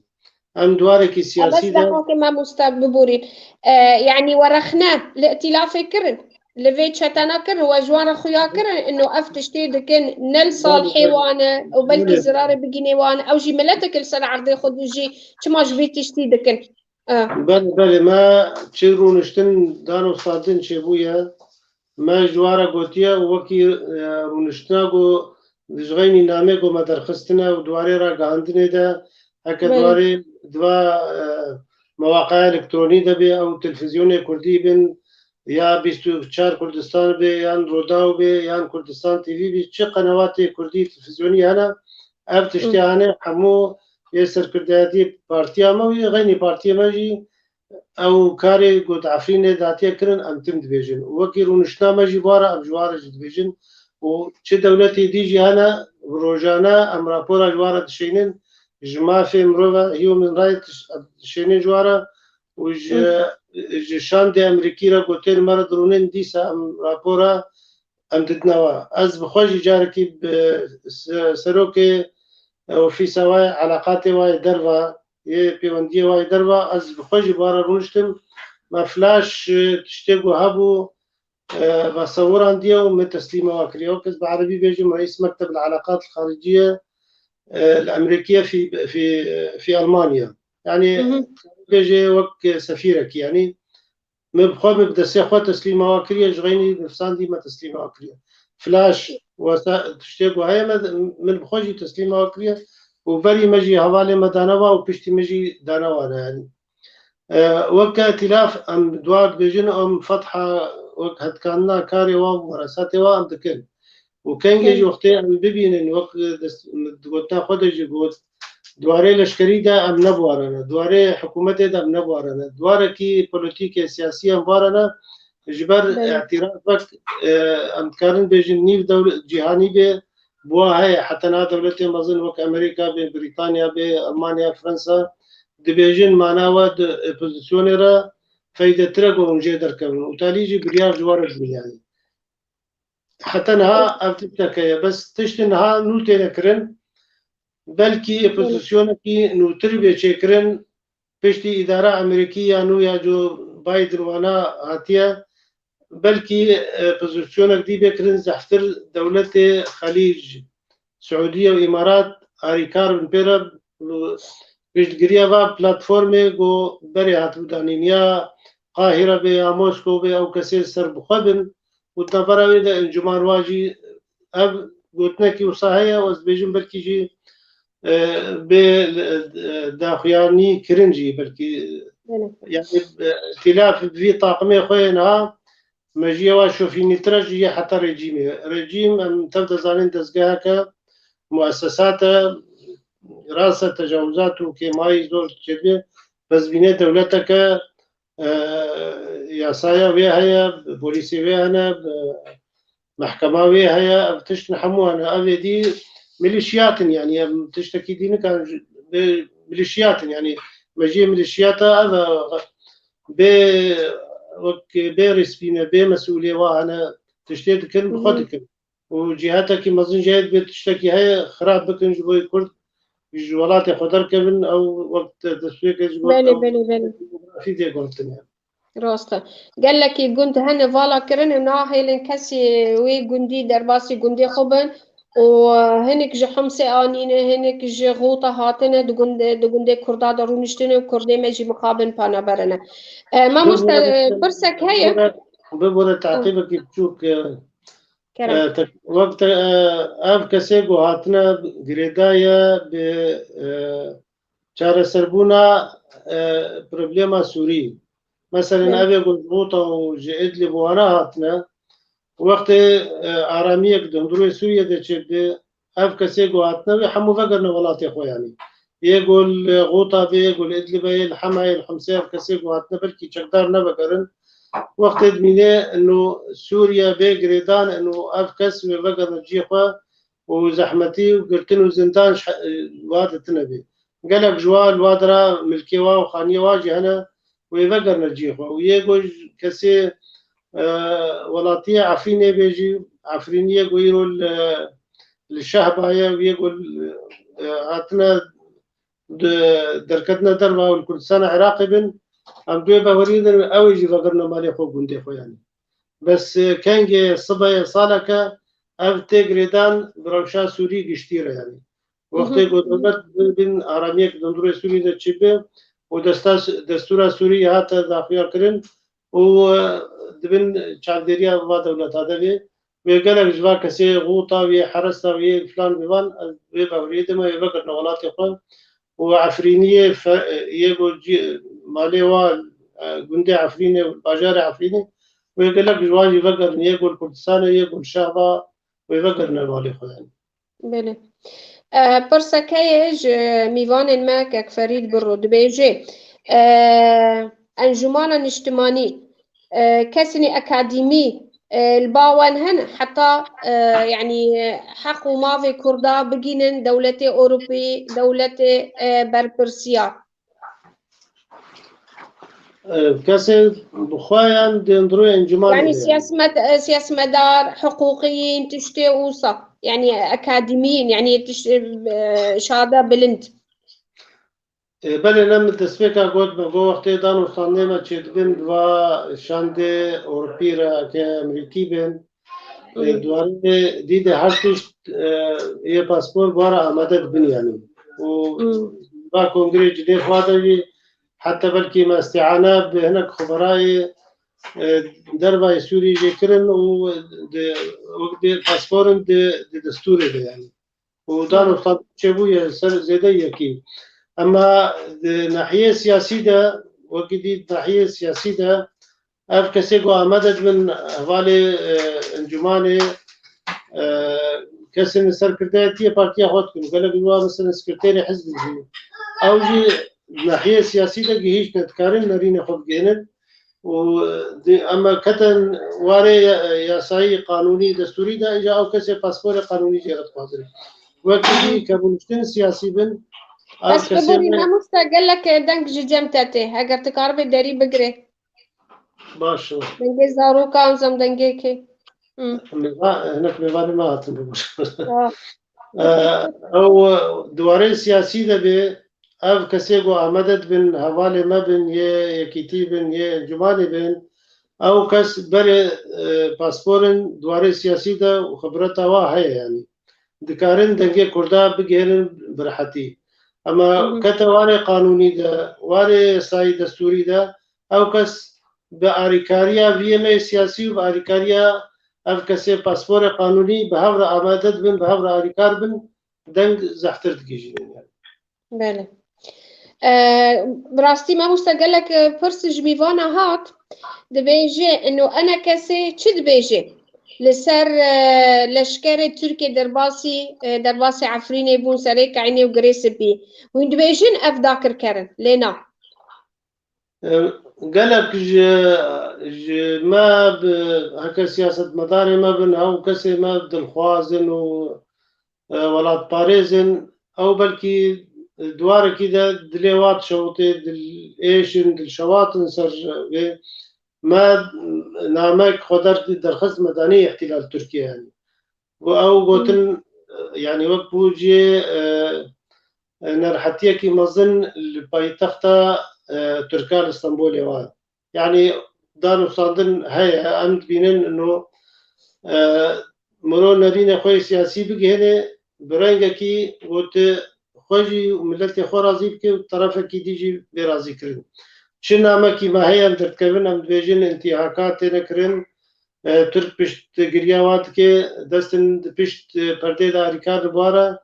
Em di warekî siyasî de. Bes lehaqê mamoste biborî. E, yanî we rexne li îtîlafê kirin, li vê çetena kirin, we ji wan re xuya kirin, ino ev tiştê dikin, ne li salihê wan e û belkî zirarê bigînê wan e, ew jî miletek li ser erdê xwe dijî, çima ji vê tiştî dikin? E. Belê, belê, me çi rûniştin dano standin çêbûye, me ji wan re gotiye û wekî, e, rûniştina ku ji xeynî namê ku me derxistine û di warê ragihandinê de, heke di Belê. warê di va, e, mewaqeya elektronî de bê, ew televîzyonê kurdî bin, ya bîst û çar Kurdistan bê, yan Rodaw bê, yan Kurdistan T V bê, çi qenewatê kurdî televîzyonî hene, ev tiştê Hı. hene hemû yê serkirdayetî partiya me û yê xeynî partiyê me jî ew karê ku di Efrînê de hatiye kirin, em tim dibêjin. Û wekî rûniştina me jî bi wa re, em ji wa re jî dibêjin. Û çi dewletê dî jî hene, rojane em rapora ji wa re dişênin, ji mafê mirove, human rights, em dişênin ji wa re û ji, Hı. ji şandê Amerîkî re ku tên me re dirûnin, dîsa em rapora em didine we. Ez bi xwe jî carekî bi se-, serokê, e, ofîsa we, eleqatê we yê derve, yê pêwendiyê we yê derve, ez bi xwe jî bi we re rûniştim. Me flaş, e, tiştê ku hebû, e, me sewirandiye û me teslîma we kiriye. Wek ez bi erebî bêjim, reîs mekteb el eleqat el xariciye, e, el Amerîkiye fî, fî, fî Almanya. Yani, Hı hı. bêjê wek sefîrekî, yani, min bi xwe bi destê xwe teslîma wa kiriye, ji xeynî nifsandî me teslîma wa kiriye. Flaş, wesa, tiştê ku heye me, min bi xwe jî teslîma wa kiriye û berî me jî hevalê me dane wa û piştî me jî dane wa ne, yanî. E, weke îtîlaf em dua dibêjin, em fetha wek hetkanina karê wa û werasatê wa em dikin. Û kengê jî Belê. wextê em bibînin, wek dest-, di gotina xwe de jî got, di warê leşkerî de em ne bi wa re ne, di warê hikûmetê de em ne bi wa re ne, di warekî polîtîkê siyasî em bi wa re ne, ji ber Belê. îtîrafek, e, em dikarin bêjin nîv dewle-, cîhanî bê, bi wa heye, heta niha dewletê mezin wek Amerîka bê, Brîtanya bê, Almanya, Fransa, dibêjin mana we di opozisyonê re feydetir e ku hûn jê derkevin. Û talî jî biryar ji we re dibin, yanî. Heta niha ev tiştek heye. Bes tiştê niha nû têne kirin. Belkî Belê. opozisyonekî nûtir bê çêkirin. Piştî îdara Amerîkî ya nû ya Joe Biden wana hatiye. Belkî, e, pozîsyonek dî bê kirin zehftir dewletê Xelîc, Siûdiye û Îmarat arîkar bin pê re. Piştgiriya va platformê ku berê hatibû danîn, ya Qahîre bê, ya Moskow bê, ew kesê serbixwe bin û di navbera wê de encûman wa jî ev gotinekî wisa heye û ez dibêjim belkî jî, e, bê, e, daxuyanî kirin jî belkî, Belê. yani, e, îtîlaf bi vî taqimê xwe yê niha mejiyê wa şofînîtir e ji yê heta rejîmê. Rejîm, em tev de zanîn, dezgeheke, muessesat e, rast e, tecawizat û kêmayî zor çêdibe, bes bîne dewleteke, e, yasaya wê heye, polîsê wê hene, e, mehkema wê heye, ev tiştin hemû hene. Ev êdî milîşiyat in, yanî em tiştekî dî nikarin ji, bê milîşiyat in, yanî mejiyê milîşiyata ev e, bê, wek bê rîspîne, bê mesûlê wa hene, tiştê dikin, bi xwe Hı hı. dikin. Û cîhatekî mezin jê dibê tiştekî heye, xirab bikin ji bo yê Kurd, ji welatê xwe derkevin, ew wek te-, destpêkê ji bo Belê, ew belê, belê. demografî tê gotin. Rast e. Gelekî gund hene vala kirin û nahêlin kesê wê gundî derbasî gundê xwe bin û hinek ji Himsê anîne, hinek ji Xûta hatine, di gundê, di gundê Kurda de rûniştine û Kurdê me jî mixabin panaberine. E, mamoste, Bibore, e, pirsek heye? bibore, bibore Hı. teqîbekî biçûk, e, Kerem. E, te-, wek te, e, ev kesê ku hatine girêdaye bi, e, çareserbûna, e, problema Sûrî. Meselen, Belê. ev ê ku ji Xûta û ji Idlib û wana hatine, Wextê, e, aramiyek di hundirê Sûriyê de çêdibe, ev kesê ku hatine wê hemû vegerine welatê xwe yanî. Yê ku li Xûta be, yê ku li Idlibê ye, li Hema ye, li Himsê ev kesê ku hatine belkî çekdar nevegerin. Wextê dimîne ino Sûriye bê girêdan ino ev kes wê vegerine cihê xwe û zehmetî û girtin û zindan ji he-, wa de tune bê. Gelek ji wa li wa dira milkê wa û xaniyê wa jî hene wê vegerine cihê xwe. Û yê ku ji kesê, e, welatiyê Efrînê bê jî, Efrîniyê ku îro li, li Şehba ye û yê ku, e, hatine di, derketine derva û li Kurdistana Iraqê bin, em duyê bawerî din ew ê jî vegerine malê xwe gundê xwe yanî. Bes, e, kengê sibeyê saleke ev tê girêdan bi rewşa Sûrî giştî re yanî. Wextê ku dewlet bin aramiyek di hundirê Sûrî de çêbe û desta, destûra Sûrî hate daxuya kirin û, e, dibin çavdêriya va dewleta de bê. Wê gelek ji va kesê Xûta wê, Heresta wê, filan wê van, ez wê baweriyê de me, wê vekirine welatê xwe. Û Efrîniyê fe-, yê ku cî-, malê wa, e, gundê Efrînê û bajarê Efrînê, wê gelek ji wan jî vegerin, yê ku li Kurdistanê, yê ku li Şehba, wê vegerine malê xwe yanî. Belê. E, pirseke ye ji mîvanên me kek Ferîd Birro dibêje, e, Encûmana Niştimanî, e, kesên akademî, e, li ba wan hene heta, e, yanî heq û mavê Kurda bigînin dewletê Ewropî, dewletê, e, berpirsiyar. E, kesê bi xwe yan di hundirê encûmanê Yanî de. Siyasemet-, e, siyasetmedar, hiqûqiyîn, tiştê wisa. Yanî akademiyîn, yanî tişt-, e, şada bilind. E, belê, ne min destpêka got, me got wextê danûstandê me çêdibin, di va şandê Ewropî re, ke Emerîkî bin, e, Hı. di warê dî de her tişt, e, yê paspor bi wa re amade dibin yanî. Û Hmm. va kongrê cinê xwe de jî heta belkî me îstîane bi hinek xuberayê, e, dervayê Sûriyê jê kirin û di, wek di pasporin di, di destûrê de yanî. Û danûstan çêbûye ser zêde yekî. Ema di nahiyê siyasî de, wekî dî di nahiyê siyasî de, ev kesê ku amade dibin hevalê, e, encûmanê, e, kesên li serkirdeyetiyê partiya xwe dikin. Gelek ji wan mesela sekreterê hizbê jî. Ew jî di nahiyê siyasî de gihîştine, dikarin nerînê xwe bigihînin. û di, em ketin warê ya-, yasayî, qanûnî, destûrî de, îja ew kesê pasporê qanûnî jê re dixwazin. Wekî dî kebûliştin siyasî bin, ev Bes kesê biborî me- mamoste gelek deng ji cem te tê. Eger tu karibê derî bigirê. Baş e. Dengê zarokan zem dengê kê. Hı. Mêva-, hinek mêvanê me hatin bibû. Ah. E, ew, e, di warê siyasî de bê, ev kesê ku amade dibin, hevalê me bin, yê yekîtî bin, yê encûmanê bin, ew kes berê, e, pasporin di warê siyasî de û xibreta wa heye, yanî dikarin dengê Kurda bigihêrin bi rehetî. Ema Hı hı. kete warê qanûnî de, warê yasayî destûrî de, ew kes bi alîkariya vî yemê siyasî û bi alîkariya ev kesê pasporê qanûnî bi hev re amade dibin, bi hev re alîkar bin, deng zehtir digihîjînin yani. Belê. E, bi rastî mamoste gelek, e, pirs ji mîvana hat, dibêje, ino ene kesê çi dibêje? Li ser, e, leşkerê Tirkiyê derbasî, e, derbasê Efrînê bûn, Serê Keynê û Girê Spî. Hûn dibêjin ev dakirkerin, lê na. E, gelek ji, ji me bi, heke siyasetmedarê me bin, ew kesê me dilxwaz in û, e, welatparêz in, ew belkî di warekî de dilê wa dişewitê, dil êş in, dilşewat in ser vê. Me namek xwe der, derxist me danî îhtilal Tirkiye yanî. Û ew gotin, Hı. yanî wek bû cihê, e, e, nerehetiyekî mezin li paytexta, e, Tirka li Stenbolê wa. Yanî danûstandin heye, em dibînin ino, e, miro nerînê xwe yê siyasî bigihêne, bi rengekî gote xwe jî û miletê xwe razî bike û terefekî dî jî bê razîkirin. Çi namekî me heye em derdikevin, em dibêjin întîhaka têne kirin, e, Tirk piştgiriya wan dike, destin di pişt, e, perdê de alîkar li wan re,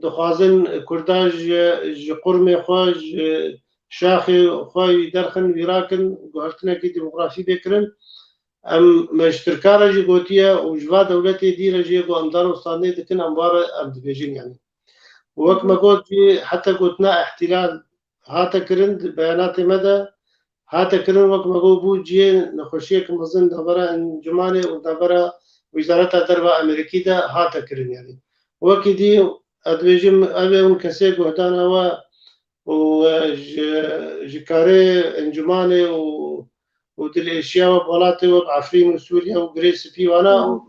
dixwazin Kurda ji, ji qurmê xwe, ji şaxê xwe wî derxin, wî rakin, guhertinekî demografî bê kirin. Em me ji Tirka re jî gotiye û ji va dewletê dî re jî ku em dano standê dikin, em wa re em dibêjin yanî. Wek me got jî heta gotina îhtîlal hate kirin, di beyanatê me de hate kirin, wek me got bû cihê nexweşiyek mezin navbera encûmanê û navbera Wezareta Derve Amerîkî de hate kirin yanî. Wekî dî ez dibêjim ev ê hûn kesê guhdana we û, e, ji, ji karê encûmanê û, û dilêşiya we bi welatê we bi Efrîn û Sûriye û Girê Spî wana û,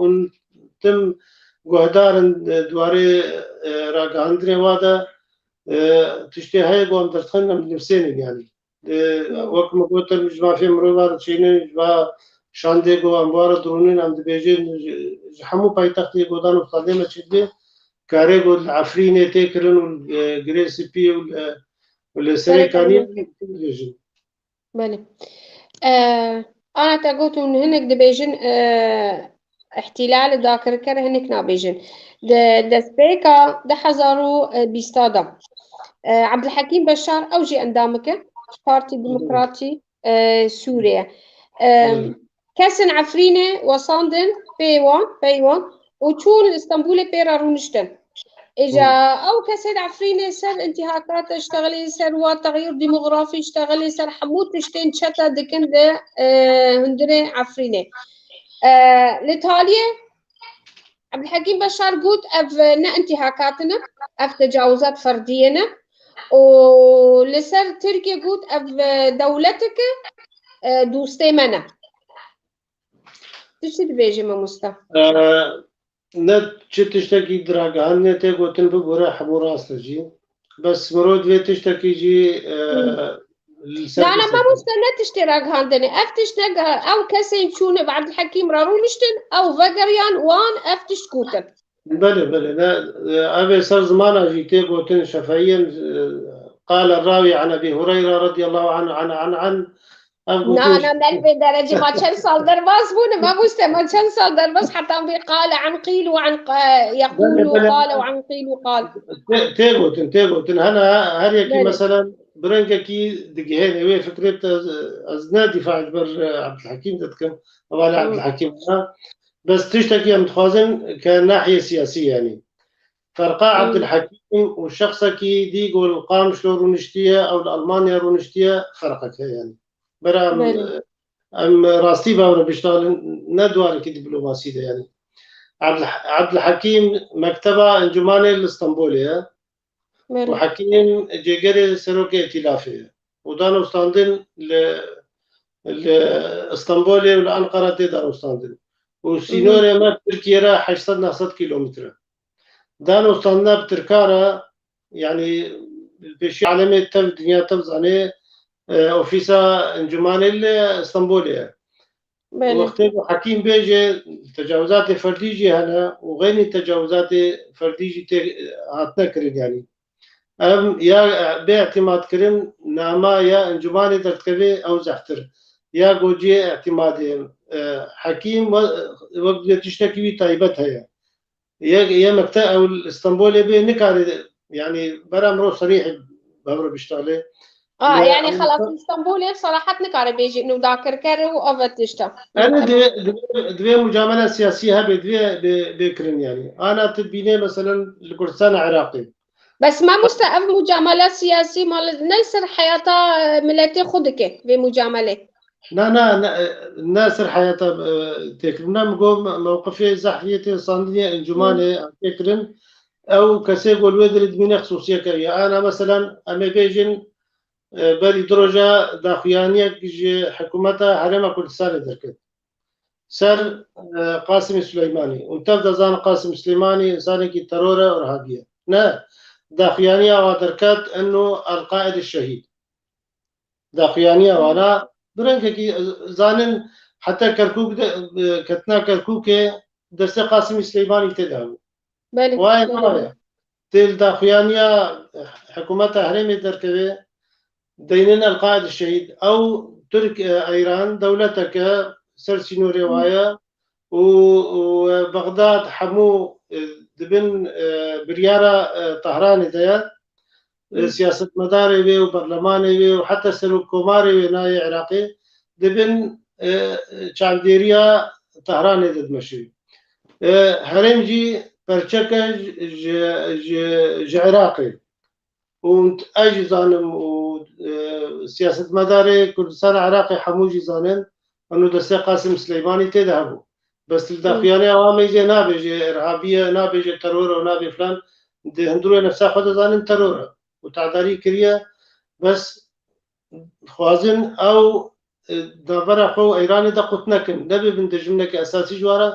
û tim guhdar in, e, di warê, e, ragihandinê wa de, e, tiştê heye ku em derdixin em dinivsênin yanî. Di, wek min gotin, ji mafê mirovan re çênin, ji va şandê ku em bi wan re dirûnin, em dibêjin, ji, ji hemû paytextê ku dano standê me çêdibe, karê ku li Efrînê tê kirin û, e, Girê Spî û li, û li Serê Serê Kaniyê Kaniyê. Dibêjin. Belê. E, ana te got hûn hinek dibêjin, e, îhtîlal dagirker hinek nabêjin. Di destpêka du hezar û bîsta de, e, Ebdulhekîm Beşar ew jî endamik e, Partî Demokratî, e, Sûriye. E, Belê. Kesên Efrînê wesandin pê wan, pey wan û çûn li Stenbolê pê re rûniştin. Îja ew kesê di Efrînê ser intîhakat de ştexilê, ser wa texyir demografî ştexilê, ser hemû tiştên çete dikin di, e, hundirê Efrînê. E, li taliyê Ebdulhekîm Beşar got, ev ne intîhakat in, ev tecawizat ferdiyê ne û li ser Tirkiye got, ev, e, dewletek e, e, dostê me ne. Tu çi dibêjî, mamoste? E, ne çi tiştekî di ragihandinê tê gotin bibûre hemû rast e jî. Bes mirov divê tiştekî jî, e, Hı. li ser Na, na, bisekine. Mamoste, ne tiştê ragihandinê. Ev tişt ne giha-, ew kesên çûne bi Ebdulhekîm re rûniştin, ew vegeriyan wan ev tişt gotin. Belê, belê. Ne, e, ev ê ser zimana jî tê gotin şefeyiyen, e, qale rawi an Ebî Hureyre radiyallahu anh, an, an, an, Ev Na, gotin na, ne li vê derecê, ma çend sal derbas bûne, mamoste, ma çend sal derbas, heta vê qale an qîl û an qa-, yeqûl Belê, û belê. Qale û an qîl û qal. Tê, tê gotin, tê gotin. Hene her yekî Belê. Mesela bi rengekî digihêne wê fikrê te, ez, ez ne dîfa ji ber, e, Ebdulhekîm de dikim. Hevalê Hı. Ebdulhekîm ne. Bes tiştekî em dixwazin ke nahiyê siyasî yanî. Ferqa Hı. Ebdulhekîm û şexsekî dî ku li Qamişlo rûniştiye, ew li Almanya rûniştiye, ferqek heye yanî. Bera em, Belê. Em rastî bi ew re biştalin, ne di wareke dîplomasî de yanî. Ebdul-, Ebdulhekîm mekteba encûmanê li Stenbolê ye. Belê. Û Hekîm cêgerê serokê îtîlafê ye. Û dano standin li, li Stenbolê û li Enqera tê dano standin. Û Hı hı. Sînorê me Tirkiye re heşt sed neh sed kîlometre. Dano standina bi Tirka re, yanî li pêşiya alemê tev, dinya tev zanê, e, ofîsa encûmanê li Stenbolê ye. Belê. Wextê ku Hekîm bêje tecawizatê ferdî jî hene û xeynî tecawizatê ferdî jî tê, e, hatine kirin yanî. Em ya bê îtîmad kirin, nama ya encûmanê derdikeve ew zehtir. Ya ku cihê îtîmadê, e, Hekîm we-, wek tiştekî wî taybet heye. Yek, yê mekte ew li Stenbolê bê nikare, yanî bera mirov serîh bi hev re biştale. A, Me yanî ew xelas li Stenbolê serahet nikare bêjî nû dakirker û ev tişta. Erê divê, divê, divê mucamele siyasî hebe, divê bê, bê kirin yanî. Ana tu dibînê meselen li Kurdistana Iraqê. Bes mamoste ev mucamele siyasî mal ne li ser heyata, e, miletê xwe dike vê mucamelê. Na, na, ne, ne ser heyata, e, têkirina min got me-, mewqifê zehfiyetê sandinê encûmanê têkirin. Ew kesê ku li wê derê dimîne xisûsiyeke ye. Ana meselan em ê bêjin, e, berî du roja daxuyaniyek ji hikûmeta Herêma Kurdistanê derket. Ser, e, Qasimê Suleymanî. Û tev dezan Qasim Suleymanî insanekî teror e, irhabî ye. Ne, daxuyaniya wa derket eno El-Qaid Şehîd. Daxuyaniya wana bi rengekî, e, zanin heta Kerkûk de, e, ketina Kerkûkê destê Qasimî Sileymanî tê de hebû. Belê, Wayê belê. Wayê. Tê li daxuyaniya hikûmeta herêmê derkeve, deynin El-Qaid Şehîd. Ew Tirk, e, Eyran dewleteke ser sînorê waye û, û, e, Bexdad hemû, e, dibin, e, biryara, e, Tehranê de ye. E, Hı. Siyasetmedarê wê û berlemanê wê û heta serokkomarê wê nayê Iraqê dibin, e, çavdêriya Tehranê de dimeşe. E, herêm jî perçeke ji, ji, ji, ji Iraqê. Û ez jî zanim û, e, siyasetmedarê Kurdistana Iraqê hemû jî zanin, eno destê Qasim Sileymanî tê de hebû. Bes li daxuyanê ew ameycê nabêje, irhabî ye, nabêje teror e û nabê filan. Di hundirê nefsa xwe de zanin teror e. Û tedarî kiriye. Bes dixwazin ew, e, navbera xwe û Îranê de qut nekin. Nebibin dijmineke esasî ji wan re.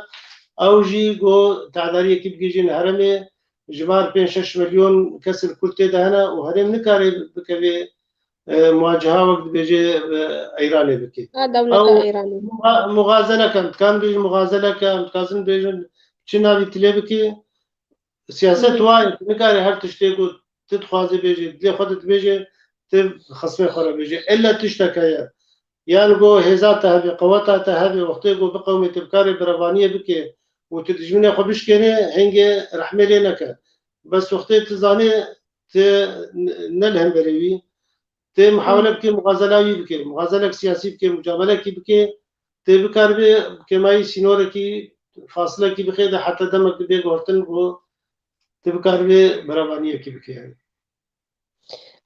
Ew jî got tedariyekî bigihîjin herêmê, ji mar pênc şeş milyon kesên Kurd tê de hene û herêm nikare bikeve, e, muwaceha wek dibêje, e, Îranê bike. Ha, dewleta Ew Îranê. muxa-, muxazeleke, em dikarin bêjin muxazeleke, em dikarin bêjin çi navî tilê bike. Siyaset Hı. wa ye, tu nikarî her tiştê ku tu dixwazî bêjî, dilê xwe de dibêje, tu xismê xwe re bêje. Ella tiştek heye. Yan ku hêza te hebe, qeweta te hebe, wextê ku bi qewmê tu bikarê berevaniyê bike û tu dijminê xwe bişkêne, hingê rehmê lê neke. Bes wextê tu zanê tu n-, ne li hemberê wî, tê muhawele bike, muxazela wî bike, muxazelek siyasî bike, mucamelekî bike, tê bikaribe kêmayî sînorekî, fasilekî bixêde heta demek bê guhertin ku tê bikaribe berevaniyekî bike yani.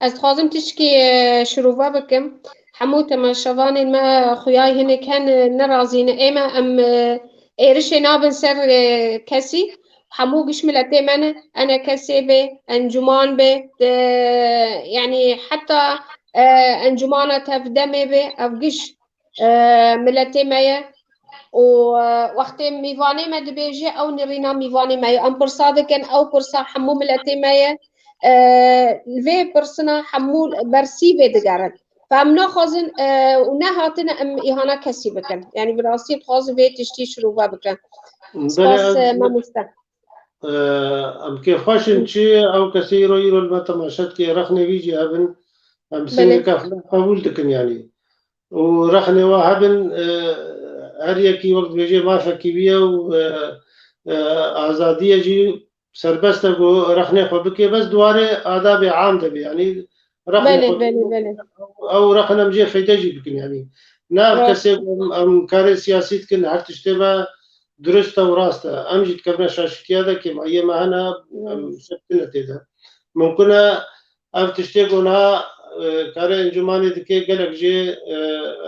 Ez dixwazim tişkî, e, şirove bikim. Hemû temaşevanên me xuyayê hinek hen, e, nerazî ne. Ê me em, e, êrişê nabin ser, e, kesî. Hemû giş miletê me ne. Ene kesê be, encûman be, e, yanî heta, e, encûmana tevdemê be, ev giş, e, miletê me ye. Û, e, wextê mîvanê me dibêje, ew nirîna mîvanê me ye. Em pirsa dikin, ew pirsa hemû miletê me ye. E, li vê pirsina hemû bersîvê digerin. Fe em naxwazin, e, û nehatine em îhana kesî bikin. Yanî bi rastî dixwazin vê tiştî şirove bikin. Belê, Spas, ez e, mamoste. Em kêfxweş in çi ew kesê îro, îro li me temaşe dike, rexnê wî jî hebin, em Belê. sêneka xwe qebûl dikin yanî. Û rexnê we hebin, e, her yekî wek dibêje mafekî wî ye û, e, e, azadî ye jî serbest e ku rexnê xwe bike, bes di warê adabê am de be, yanî rexnê Belê, xwe belê, belê. ew rexin em jê feyde jî bikin yanî. Ne ev Rast. kesê ku em, em karê siyasî dikin, her tiştê me durust e û rast e. Em jî dikevine şaşitiya de kêmayiyê me hene, em Hmm. şek tune tê de. Mimkun e ev tiştê ku niha, e, karê encûmanê dike gelek jê, e,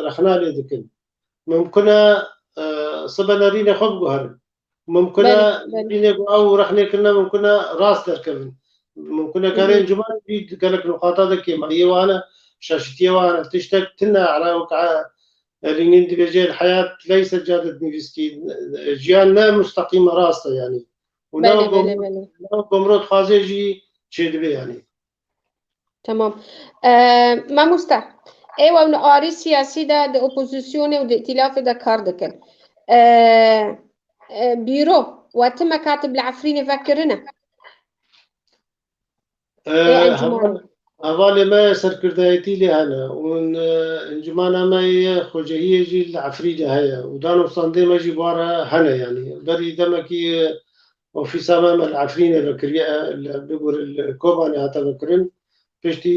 rexna lê dikin. Mimkun e, e, sibe nerînê xwe biguherin. Mimkun e Belê, belê. nerînê ku ew rexnê kirine mimkun e rast derkevin. Mimkun e Hı hı. karê encûmanê jî gelek nuqata de kêmayiyê wan e, şaşitiyê wan e. Tiştek tune ala wek, e, Lenîn dibêje, "El-heyat leyset cadet nivîskî", jiyan ne musteqîm e, rast e yanî. Û ne Belê, wek belê, belê. ne wek ku mirov dixwaze jî çêdibe yanî. Tamam. E, mamoste, ê ew li arî siyasî de, di opozisyonê û di îtîlafê de kar dikin. E, e, bîro we tim e katib li Efrînê vekirine? E, Ê encûman. heval-, hevalê me serkirdayetî lê hene û, e, encûmana me yê xwecehiyê jî li Efrînê heye û danûstandê me jî bi wan re hene yanî. Berî demekî, e, ofîsa me, me li Efrînê vekiriye, e, li, bibûr li Kobanê hate vekirin. Piştî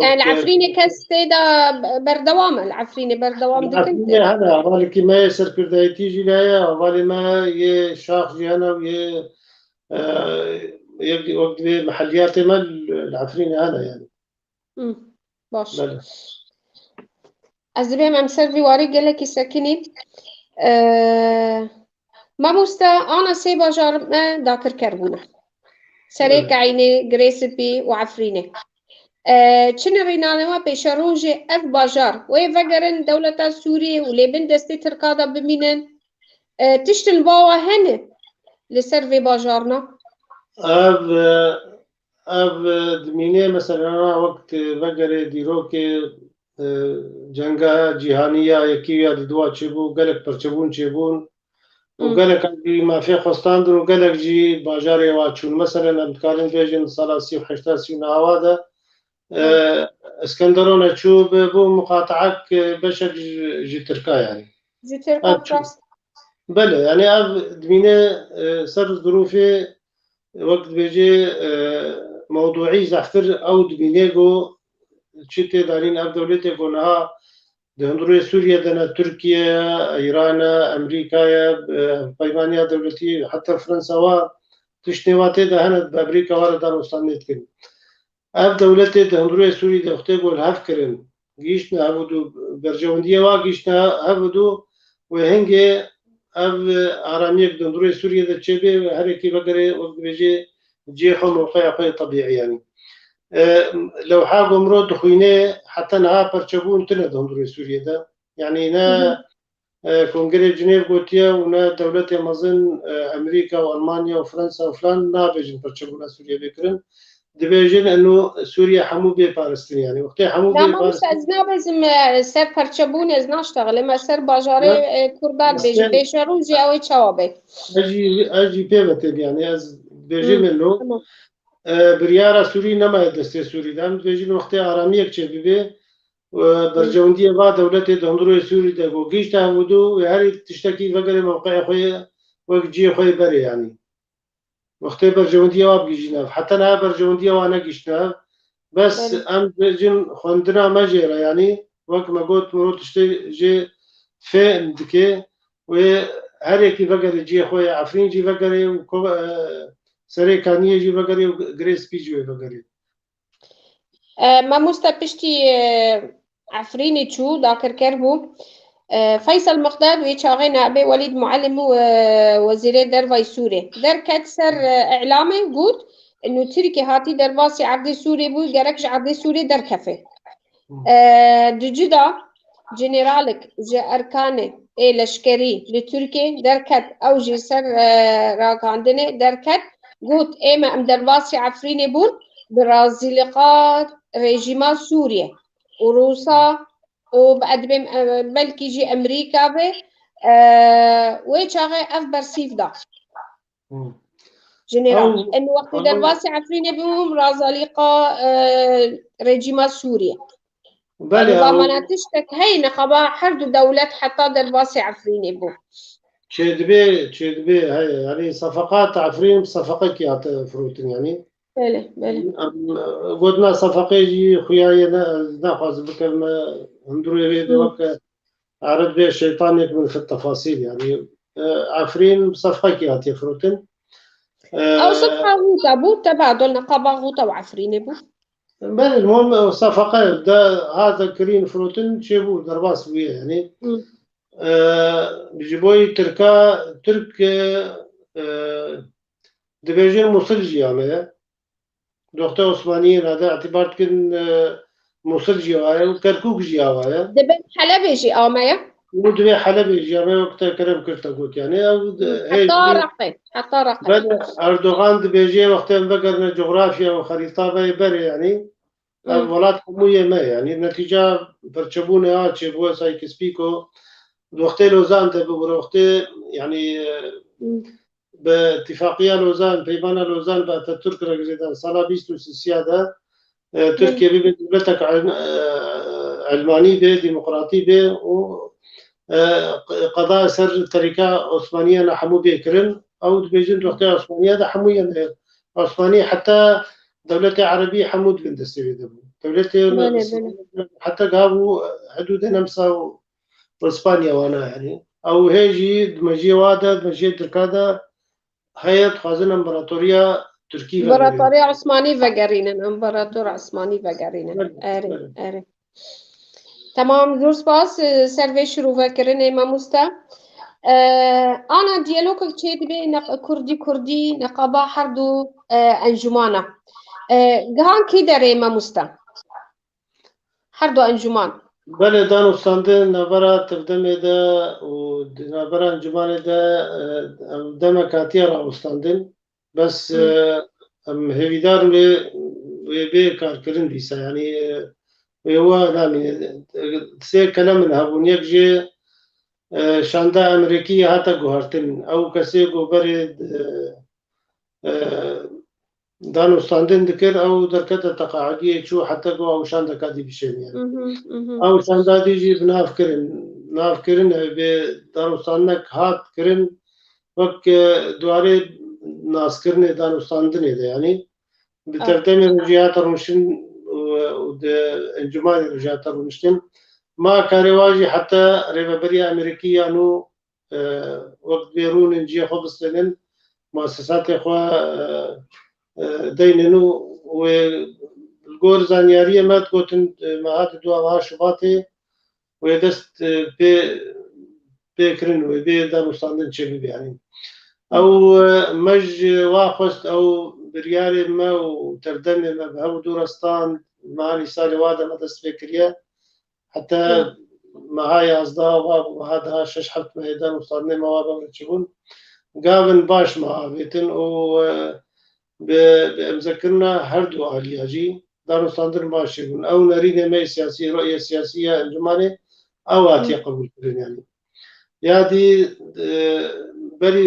Yani li wek, e, Efrînê kes tê de berdewam e, li Efrînê berdewam li dikin Efrînê tê. hene, hevalekî me yê serkirdayetî jî lê heye, hevalê me yê şax jî hene û yê, e, yek, wek divê mehelliyatê me li, li Efrînê hene yani. Hı, baş. Belê. Ez dibêm em ser vî warî gelekî sekinîn. E, mamoste, ana sê bajar me dagirker bûne. Serê Evet. Keynê, Girê Spî û Efrînê. E, çi nirînane we pêşerojê ev bajar wê vegerin dewleta Sûriyê û lê bin destê Tirka de bimînin? E, tiştin bawa hene li ser vê bajarna? Ev, e, ev, e, dimînê mesela wek tu vegerê dîrokê, e, cenga cîhanî ya yekî ya di dua çêbû, gelek perçebûn çêbûn û Hmm. gelek jî mafê xwe standin û gelek jî bajarê wa çûn. Mesela em dikarin bêjin sala sî û heşta sî û neh de, e, Hmm. Iskenderone çû bi, bû muqataek, e, beşek ji, ji Tirka yani. Ji Tirka Ev çû. rast. Belê, yani ev dimîne, e, ser zirûfê wek dibêje, e, mewduî zehtir ew dimîne ku çi tê darîn ev dewletê ku niha Di hundirê Sûriye de ne Tirkiye, Îran e, Amerîka ye, e, peymaniya dewletî, heta Fransa wa tiştê wa tê de hene, bi Amerîka wa re danûstan nêdikin. Ev dewletê di hundirê Sûrî de wextê ku li hev kirin, gihîştine hev û du, berjewendiyê wa gihîştine hev û du, wê hingê ev aramiyek di hundirê Sûriyê de çêbê, wê herekî vegerê, wek dibêjê, cihê xwe, mewqeya xwe yê tebîî, yanî. E, lewha ku mirov dixwîne, heta niha perçebûn tune di hundirê Sûriyê de. Yanî ne, Hı hı. e, Kongrê Cinêv gotiye û ne dewletê mezin, e, Amerîka û Almanya û Fransa û filan nabêjin perçebûna Sûriyê bê kirin. Dibêjin eno Sûriye hemû bê paristin, yanî. Wextê hemû bê paristin. Na, mamoste, ez nabêjim, e, ser perçebûn ez naştexilê, me ser bajarê, e, Kurdan dibêjim. Pêşerû jî ew ê çawa be? Ez jî, ez jî pê ve têm, yanî. Ez dibêjim eno. Tamam. E, biryara Sûrî nemaye destê Sûrî de. Em dibêjin wextê aramiyek çêbibe, e, berjewendiyê va dewletê di hundirê Sûrî de ku gihîşte hev û du, wê herî tiştekî vegerê mewqeya xwe yê, wek cihê xwe yê berê, yanî. Wextê berjewendiya wa bigihîjîne hev. Heta niha berjewendiya wa negihîştine hev. Bes em dibêjin xwendina me jê re, yanî wek me got, mirov tiştê jê fêm dike, wê her yekî vegerê cihê xwe yê, Efrîn jî vegerê û ko-, e, Serê Kaniyê jî vegerê û Girê Spî jî wê vegerê. E, mamoste piştî, e, Efrînê çû, dagirker bû. E, Feysel Miqdad wê çaxê naibê Welîd Muallim û, e, wezîrê dervayî Sûrê derket ser, e, îlamê, got, ino Tirkiye hatî derbasî erdê Sûrê bû, gerek ji erdê Sûrê derkefe. E, di cida generalek ji erkanê ê leşkerî li Tirkiye derket, ew jî ser, e, ragihandinê derket, got, ê me em derbasî Efrînê bûn, bi razîliqa rejîma Sûriye û Rûsa û bi edibê, e, belkî jî Amerîka be, e, wê çaxê ev bersîv da. Hmm. General. Ew, em wextê ew derbasî Efrînê bûm, razalîqa, e, rejîma Sûriye. Belê, yanî, ew vamana tiştek heye, niqaba her du dewlet heta derbasî Efrînê bû. Çêdibe, çêdibe, heye. Yanî sefeqat Efrîn bi sefeqekî hate firotin, yanî. Belê, belê. Em, gotina sefeqê jî xuya ye, ne, ez naxwazim bikevime hundirê wê de, Hmm. weke Erib bê şeytanek min fit tefasîl, yanî, e, Efrîn bi sefqekî hatiye firotin. E, Ew sefqa Xûta bû, tebadul niqaba Xûta û Efrînê bû. Belê, mom, e, sefeqe de hate kirîn firotin, çêbû, derbas bûye, yanî. Hı. E, ji bo yî Tirka, Tirk, e, e, dibêjin Musil jî ameye. Doxtê Osmaniyê nade, îtibar dikin, e, Musil jî awa ye û Kerkûk jî awa ye. Dibê Helebê jî ameye. Û dibê Helebê jî ameye, wek te kerem kir te got, yanî ew de, Hı, hê, heta dibê Reqê, heta Reqê. Belê, Erdogan dibêje, wextê em vegerine cografya û xerîta ve yê berê, yanî, ev Hı. welat hemû yê me, yanî, netîca perçebûnê a çêbû, Sykes-Picot, wextê Lozan de bibûre, wextê, yanî, e, Hı. bi Îtifaqiya Lozan, Peymana Lozan bi Atatürk re girêdan sala bîst û sisiya de, e, Tirkiye bibe dewletek el-, e, elmanî be, demokratî be û, e, qeda ser terîka Osmaniyan hemû bê kirin. Ew dibêjin wextê Osmaniya de hemû yên, e, Osmanî heta dewletê Erebî hemû di bin destê wê de bû. Dewletê Belê, belê. heta gav û hidûdê Nemsa û Îspanya wana, yanî. Ew hê jî di mejiyê wa de, di mejiyê Tirka de heye, dixwazin împaratoriya Tirkî vegerînin. Împaratoriya Osmanî vegerînin, împarator Osmanî vegerînin. Belê, Erê, belê. Erê. Temam, zor spas, e, ser vê şirûvekirinê mamoste. E, ana diyalogek çêdibe ne-, kurdî kurdî neqaba her du, e, encûmana. E, gihan kî derê mamoste? Her du encûman. Belê, danûstandin navbera Tivdemê de û di navbera encûmanê de, e, ev demek hatiye rawestandin. Bes, Hı. e, em hêvîdar in wê, wê bê karkirin dîsa. Yanî, e, wê wa namîne. Sê kelem min hebûn. Yek jê, e, şanda Amerîkî hate guhertin. Ew kesê ku berê, e, e, danûstandin dikir, ew derkete teqaediyê, çû heta ku ew şandeka dî bişêniye. Mhm, mhm. Ew şanda dî jî bi nav kirin, nav kirin, e, bi danûstandinek hat kirin, wek, e, duwarê naskirinê danûstandinê de, yanî bi Ah. tevdemê re jî hate rûniştin û, û di encûmanê re jî hate rûniştin. Ma karê wan jî heta rêveberiya Amerîkî ya nû, e, wek divê rûnin cihê xwe bistênin, muesesatê xwe, e, e, deynin û wê li gor zanyariyê me digotin, e, meha di dua meha Şubatê wê dest, e, pê, pê kirin, wê bê danûstandin çêbibe, yanî. Ew, e, me ji wa xwest, ew biryarê me û tevdemê me bi hev dû restan, mehanî salê wa de me dest pê kiriye. Heta meha yazdeh wa, meha daha şeş heft mehê danûstandinê me wa bevre çêbûn. Gavin baş me avêtin û, e, bi, bi îmzekirina her du aliya jî danûstandin baş çêbûn. Ew nerînê me yê siyasî, reyê siyasî ya encûmanê, ew hatiye qebûlkirin, yanî. Ya dî, e, berî,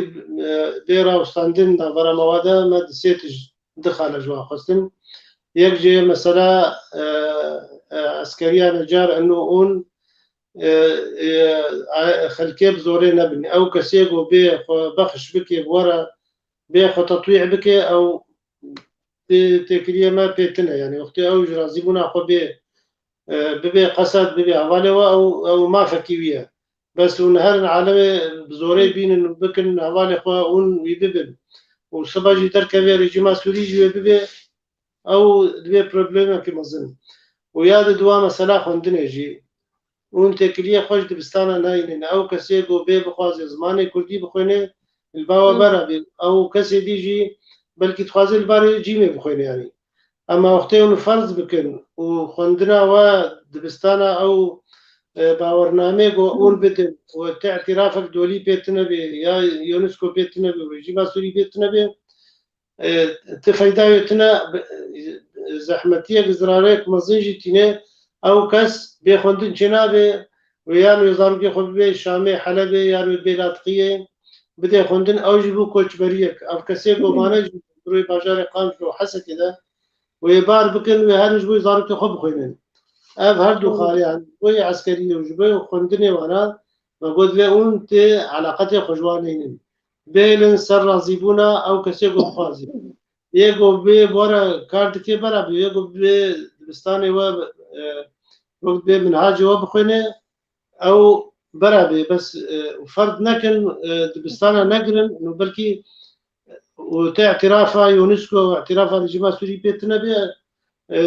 e, bê rawestandin navbera me wa de me di sê tij, di xale ji wan xwestin. Yek jê mesela, e, e, eskeriya necar eno ûn, e, e, xelkê bi zorê nebin. Ew kesê ku bê xwe bexş bike, bi we re bê xwe tetwî bike, ew tê-, têkiliyê me pê tune. Yanî wextê ew ji razîbûna xwe bê, e, bibê qesed, bibê hevalê we, ew, ew mafekî wî ye. Bes hûn herin alemê bi zorê bînin û bikin hevalê xwe hûn wî bibin. Û siba jî derkeve rejîma Sûrî jî wê bibê, ew divê problemekî mezin. Û ya di dua mesela xwendinê jî. Hûn têkiliyê xwe ji dibistana nayînin. Ew kesê ku bê bixwaze zimanê kurdî bixwêne, li ba we bera bê. Ew kesê dî jî belkî dixwaze li barê cîmê bixwêne, yanî. Ema wextê hûn ferz bikin û xwendina we dibistana ew, e, bawernameyê ku hûn bidin û ti îtirafek dolî pê tune bê ya UNESCO pê tune bê û rejîma Sûrî pê tune bê, e, ti feydayê tune, e, zehmetiyek, zirareyek mezin jî tîne, ew kes bê xwendin çênabe, wê yan wê zarokê xwe bibe Şamê, Helebê, yan wê bê Latiqiyê, bidê xwendin, ew jî bû koçberiyek. Ev kesê ku mane jî bi rûyê bajarê Qamişlo û Hesekê de, wê bar bikin, wê herin ji bo zarokê xwe bixwînin. Ev her du xalê, yanî ji bo yê eskeriyê û ji bo xwendinê wana, me got lê hûn tê eleqetê xwe ji wan neynin. Bihêlin ser razîbûna ew kesê ku bixwazî. Yê ku bê bi we re kar dike bera bê, yê ku bê dibistanê we, e, wek bê minhacê we bixwêne, ew bera bê. Bes, e, ferd nekin, e, dibistana negirin, no belkî û te îtirafa UNESCO, îtirafa rejîma Sûrî pê tune bê, e,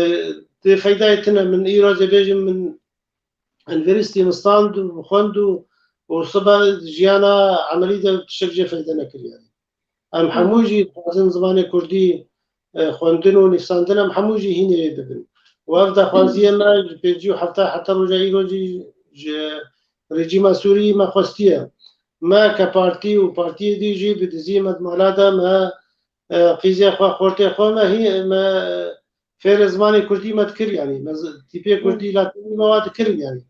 tê feydayê tune. Min îro ez ê bêjim, min Unîversîteyê min stand û xwend û, û sibe jiyana emelî de tiştek jê feyde nekiriye. Em hemû jî dixwazin zimanê kurdî, e, xwendin û nivîsandin, em hemû jî hînê wê bibin. Û ev daxwaziyê me ji pêncî û hefta heta roja îro jî ji rejîma Sûrî me xwestiye. Me ke partî û partiyê dî jî bi dizî me di mala de me, e, qîzê xwe, xortê xwe me hî, me fêrê zimanê kurdî me dikir, yanî me z-, tîpê kurdî latînî me wa dikir, yanî.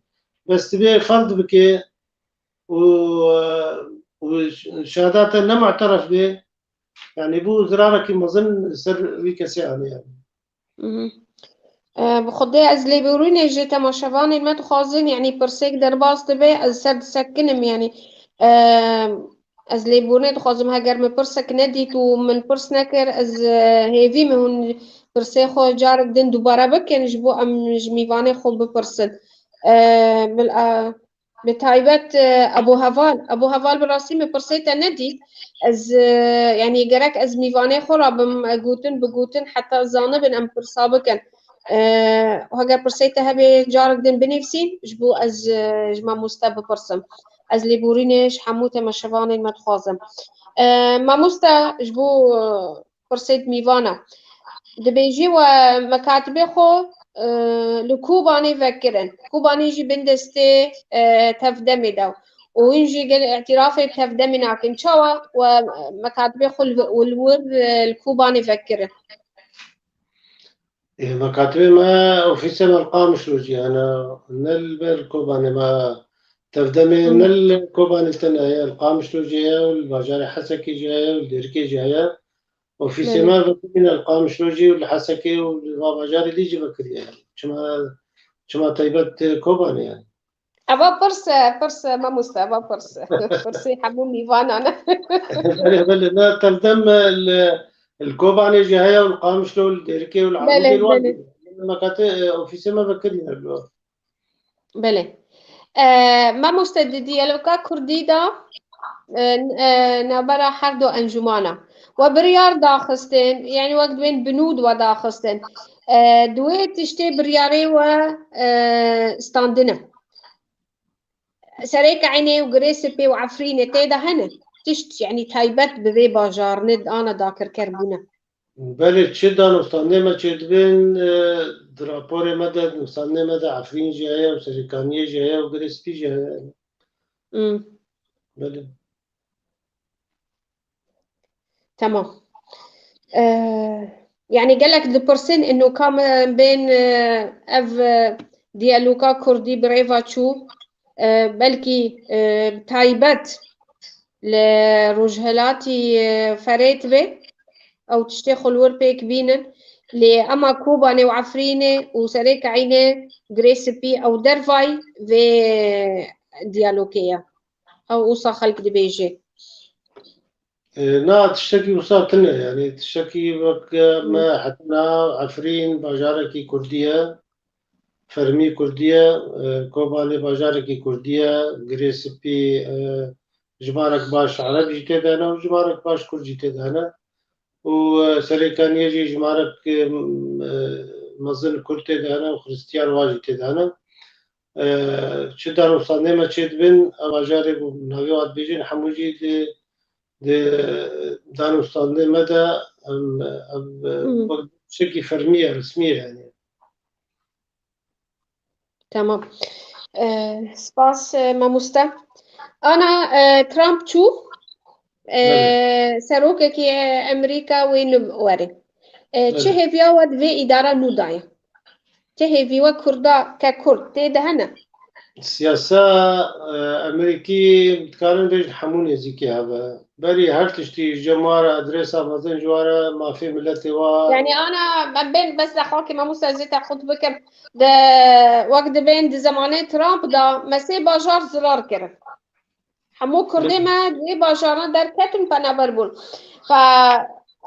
Bes divê ferd bike û, û ş-, şehada te ne mu'teref bê, yanî bû zirarekî mezin ser wî kesê anî, yanî. Mhm. E, bi xwedê ez lêborînê ji temaşevanên me dixwazin, yanî pirsêk derbas dibe, ez ser disekinim, yanî, e, ez lêborînê dixwazim, heger min pirsek nedît û min pirs nekir, ez, e, hêvî min hûn pirsê xwe carek din dubare bikin, ji bo em ji mîvanê xwe bipirsin. E, bil-, e, Bi taybet, e, Ebû Heval. Ebû Heval, bi rastî min pirsê te nedît. Ez, e, yanî gerek ez mîvanê xwe re bim, e, gotin bi gotin heta zanibin em pirsa bikin. E, heger pirsê te hebe carek din binivîsî, ji bo ez, e, ji mamoste bipirsim. Ez lêborînê ji hemû temaşevanên me dixwazim. E, mamoste, ji bo, e, pirsê di mîvan e. Dibêjî we mekatibê xwe, e, li Kobanê vekirin. Kobanê jî bin destê, e, tevdemê de. Û hûn jî gel îtirafê tevdemê nakin. Çawa we mekatibê xwe li, li wir, e, li Kobanê vekirin? Ê, mekatibê me, ofîsê me li Qamişlo jî hene, ne li ber Kobanê me tevdemê, Hmm. ne li Kobanê tene heye, li Qamişlo jî heye, li bajarê Hesekê jî heye, li Dêrikê jî heye. Ofîsê Belê. me vekirîne li Qamişlo jî û li Hesekê û li va bajarê dî jî vekiriye. Çima, çima taybet Kobanê ye? Eva pirs e, pirs e, mamoste, eva pirs e. Pirsê hemû mîvanan e. Belê, belê. Ne, tevdem, e, li, li Kobanê jî heye û li Qamişlo, li Dêrikê û li Belê, Armûdê li wan belê. jî. Mekate, e, ofîsê me vekirîne li wan. Belê. E, mamoste, di diyaloga kurdî de, e, e, navbera her du encûmana we biryar daxistin, yanî wek dibên binû di we daxistin. E, di wê tiştê biryarê we, e, standine. Serêka Eynê û Girê Sipê û Efrînê tê de hene? Tişt, yanî taybet bi vê bajarinê ana dakirker bûne? Belê, çi danûstandê me çêdibin, e, di raporê me de, nûstandê me de Efrîn jî heye û Serêkaniyê jî heye û Girê Spî jî heye. Hmm. Belê. Tamam. E, yanî gelek dipirsin, ino ka me bên, e, ev, e, diyaloga kurdî bi rê ve çû, e, belkî, e, taybet li rojhilatî, e, ferêt be, ew tiştê xwe li wir pêk bînin. Lê ema Kobanê û Efrînê û Serêka Eynê, Girê Spî, ew dervayî vê diyalogê ye. Ew wisa xelk dibêje. E, na, tiştekî wisa tune, yanî tiştekî wek, e, me hetina Efrîn bajarekî kurdî ye, fermî kurdî ye, e, Kobanê bajarekî kurdî ye, Girê Spî, e, jimarek baş Ereb jî tê de hene û jimarek baş Kurd jî tê de hene. Û, e, Serêkaniyê jî jimarek, e, m-, e, mezin Kurd tê de hene û Xiristiyan wa jî tê de hene. E, çi danûstandê me çêdibin, ev bajarê ku navê wan dibêjin, hemû jî di, di danûstandê me de, em, ev, e, wek tiştekî fermî ye, resmî ye yanî. Tamam. E, spas, e, mamoste. Ana, e, Trump çû, e, serokekî Amerîka wê nû were. E, çi hêviya we di vê îdara nû de ye? Çi hêvî we Kurda ke Kurd tê de hene? Siyasa, e, Amerîkî, dikarin bêjin hemû nêzîkî hebe. Berî her tiştî ji cem wa re, adresa mezin ji wa re, mafê miletê wa. Yanî ana, em bên bes de xakê mamoste zê te xut bikim. De, wek dibên di zemanê Trump de me sê bajar zirar kirin. Hemû Kurdê me di vê bajarana derketin, penaber bûn. Fe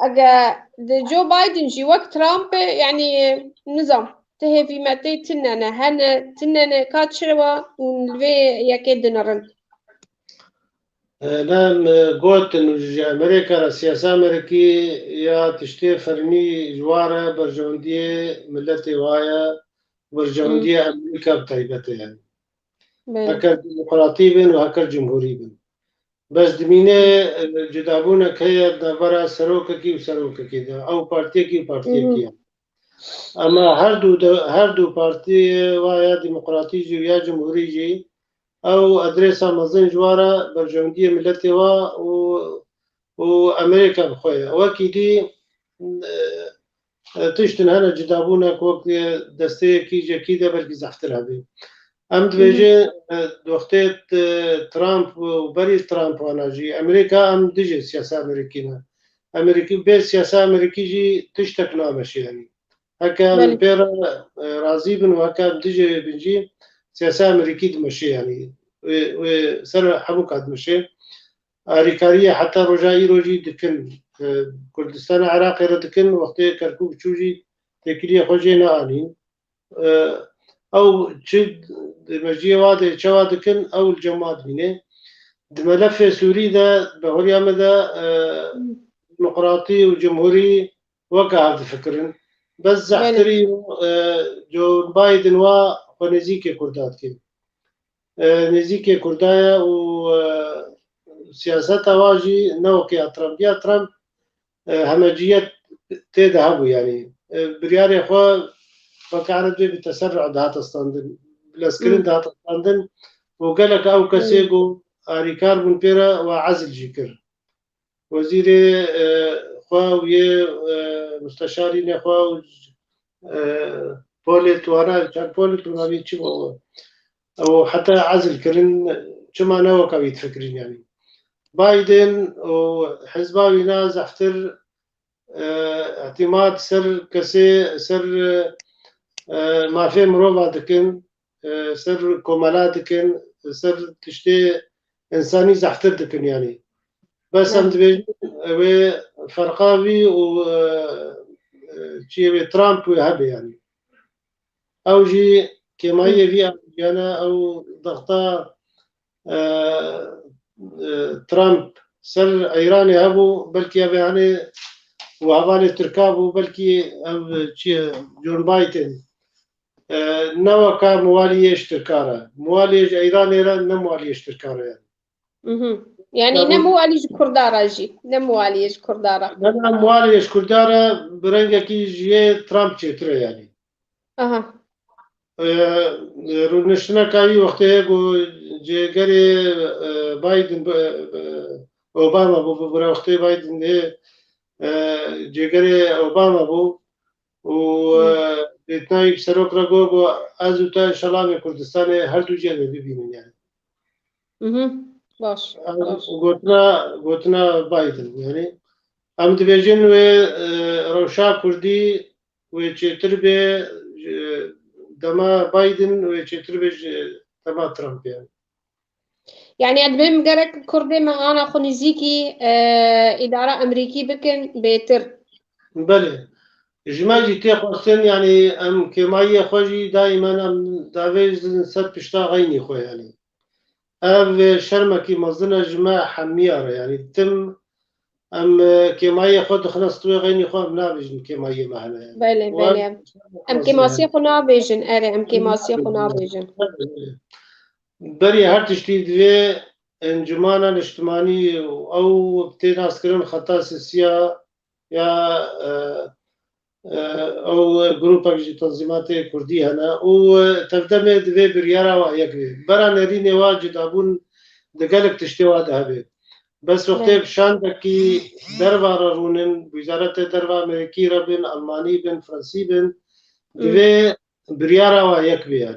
ege di Joe Biden jî wek Trump, yanî nizam, ti hêvî me tê tune ne, hene, tune ne, ka çi wa û li vê yekê dinirin? E, ne, em, e, gotin û ji Amerîka re, siyasa Amerîkî ya tiştê fermî ji wa re berjewendiyê miletê wa ye, berjewendiyê Amerîka bi taybet e yani. Belê. Heker demokratî bin û heker cumhurî bin. Bes dimîne, e, cudabûnek heye di navbera serokekî û serokekî de, ew partiyekî û partiyekî ye. Ama her du de, her du partî, e, wa ya demokratî jî û ya cumhurî jî, ew adresa mezin ji wa re berjewendiyê miletê wa û, û Amerîka bi xwe ye. Wekî dî, e, e, tiştin hene cudabûnek wek, e, desteyekî jekî de belkî zehftir hebe. Em dibêjin, e, di wextê, e, Trump û berî Trump wana jî Amerîka em dijî siyasa Amerîkî ne. Amerîkî bê siyasa Amerîkî jî tiştek nameşe yanî. Heke em pê re, e, razî bin û heke em dijî wê bin jî siyasa Amerîkî dimeşe yanî. Wê, wê ser hemûka dimeşe. Alîkariyê heta roja îro jî dikin. E, Kurdistana Iraqê re dikin, wextê Kerkûk çû jî têkiliyê xwe jê neanîn. E, ew çi di mejiyê wa de çawa dikin, ew li cem wa dimîne. Di melefê Sûrî de, bi huriya me de, e, demokratî û cumhurî weke hev difikirin. Bes zehtirî, e, Joe Biden wa xwe nêzîkê Kurda dike. E, nêzîkê Kurda ye û, e, siyaseta wa jî ne weke ya Trump. Ya Trump, e, hemeciyet tê de hebû, yanî, e, biryarê xwe weke ereb dibê bi teserru dihate standin, bilezkirin dihate standin û gelek ew kesê ku alîkar bûn pê re we ezil jî kir. Wezîrê, e, xwe û yê, e, musteşarînê xwe û, e, polê wana, çend polê wana wî çi bû? Ew heta ezil kirin, çima ne weka wî difikirin yanî? Biden û hizba wî ne zehftir, e, îtîmad ser kesê, ser, e, mafê mirova dikin, e, ser komela dikin, ser tiştê însanî zehftir dikin yanî. Bes em dibêjin, e, wê ferqa wî û, e, e, çiyê wê Trump wê hebe yanî. Ew jî kêmayiyê vî amaciyane, ew daxta e, e, Trump ser Îranê hebû, belkî ev ê hanê û hevalê Tirka bû, belkî ev çi ye, John Biden. E, ne weka muwaliyê ji Tirka re. Muwaliyê ji Îranê re ne muwaliyê ji Tirka re yani. Mhm. Yani ne muwalî ji Kurda re jî. Ne muwalî ji Kurda re. Ne, ne muwalî ji Kurda re bi rengekî ji yê Trump çêtir e yani. Aha. E, e, rûniştineka wî wextê heye ku cêgerê, e, Biden, e, e, Obama bû, bû, bû wextê Biden heye, e, cêgerê Obama bû û, e, Hmm. dêtina wî bi serok re got, got, "Ez û te inşallah em ê Kurdistanê her du cihê bibînin yani." Mhm. Baş, Em baş. gotina, gotina Biden yani. Em dibêjin wê, e, rewşa Kurdî wê çêtir bê, e, dema Biden wê çêtir bê ji dema Trump yani. Yani ez dibêm gerek Kurdê me ana xwe nêzîkî, e, îdara Amerîkî bikin bêtir. Belê. Ji me jî tê xwestin yani em kêmayiyê xwe jî daîmen em davêjin ser pişta xeynî xwe yani. Ev şermekî mezin e ji me hemiya re yani. Tim em, e, kêmayiyê xwe dixine stûyê xeynî xwe em nabêjin kêmayiyê me hene yani. Belê, Wan belê. Em şermek mezin e. Kêmasiyê xwe nabêjin, erê, em kêmasiyê xwe nabêjin. Berî her tiştî divê encûmana niştimanî û ew tê naskirin xeta sisiya ya, e, e, ew grûpek ji tenzîmatê kurdî hene û, e, tevdemê divê biryara wa yek bê. Bera nerînê wa cudabûn di gelek tiştê wa de hebe. Bes wextê Evet. bi şandekî derva re rûnin, wîzaretê derva Amerîkî re bin, Almanî bin, Fransî bin, Hmm. divê biryara wa yek bê yani.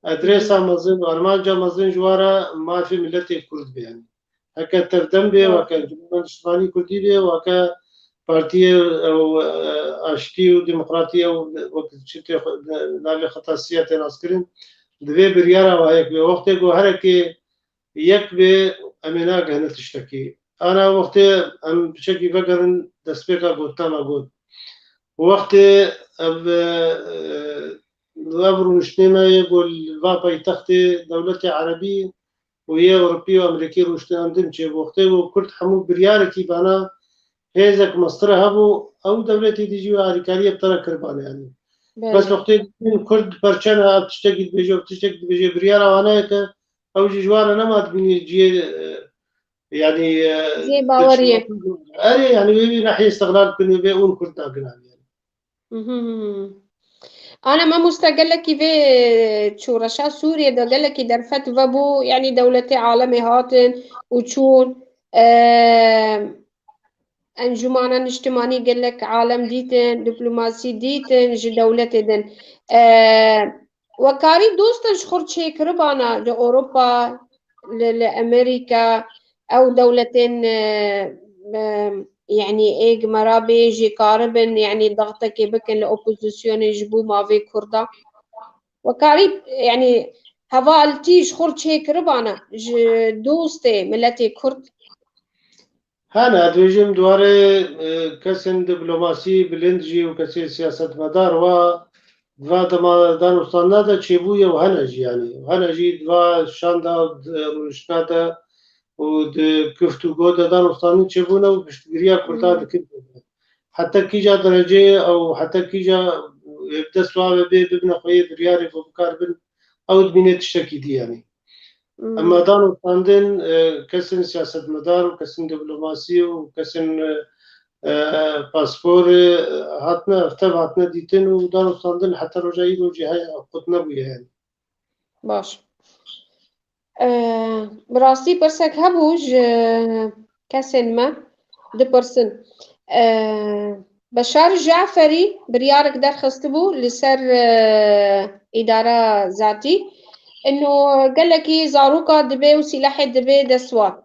Adresa mezin û armanca mezin ji wa re mafê miletê Kurd bê yani. Heke tevdem bê, Doğru. weke Cumhuriyet Niştimanî Kurdî bê, weke Partiyê ew, e, Aştî û Demokratî ew wek çi tê xwe, navê xeta siya tê naskirin, divê biryara wa yek bê. Wextê ku herekê yek bê, em ê nagihine tiştekî. Ana wextê em piçekî vegerin destpêka gotina me got. Wextê ev, e, ev rûniştê me yê ku li va paytextê dewletê Erebî û yê Ewropî û Amerîkî rûniştên din çêbû. Wextê ku Kurd hemû biryarekî bana hêzek mestir hebû, ew dewletê dî jî wê alîkariyê bi te re kiribane yani. Belê. Bes wextê dibînin Kurd perçe ne, ev tiştekî dibêje, ev tiştekî dibêje, biryara wane ye ke ew jî ji wan re nema dibînî cihê, e, yani, e, Cihê baweriyê. Erê, yani wê wî nehiyê istiqlal bikin, wê bê ûn Kurd nakin yani. Mhm. Ana mamoste gelekî vê şoreşa Sûriyê de gelekî derfet vebû, yani dewletê alemê hatin û çûn, e, encûmana niştimanî gelek alem dîtin, diplomasî dîtin ji dewletê din. E, we karî dosta ji xwe çêkiribana li Ewropa, li, li Amerîka, ew dewletên, e, e, yani ê gi me ra bê jî karibin, yani daxtekê bikin li opozisyonê ji bo mavê Kurda. We karî, yani hevaltî ji xwe çêkiribana ji dostê miletê Kurd. Hene, ez dibêjim di warê, e, kesên diplomasî bilind jî û kesê siyasetmedar wa di va dema danûstandina de çêbûye û hene jî, yanî hene jî di va şanda, di rûniştina de û di giftûgo de danûstandin çêbûne û piştgiriya Kurda Hmm. dikin. Heta kîja dereceyê ew, heta kîja, e, bi dest wa ve bê bibine xweyê biryarê ku bikaribin, ew dibîne tiştekî dî, yanî. Hmm. Em me danûstandin, e, kesên siyasetmedar û kesên diplomasî û kesên, e, e, pasporê, e, hatine, ev tev hatine dîtin û danûstandin heta roja îro jî heye, qut nebûye yani. Baş. E, bi rastî pirsek hebû ji kesên me dipirsin. E, Beşar Caferî biryarek derxistibû li ser, e, îdara zatî. Ino gelekî zaroka dibe û sîlehê dibe dest wan.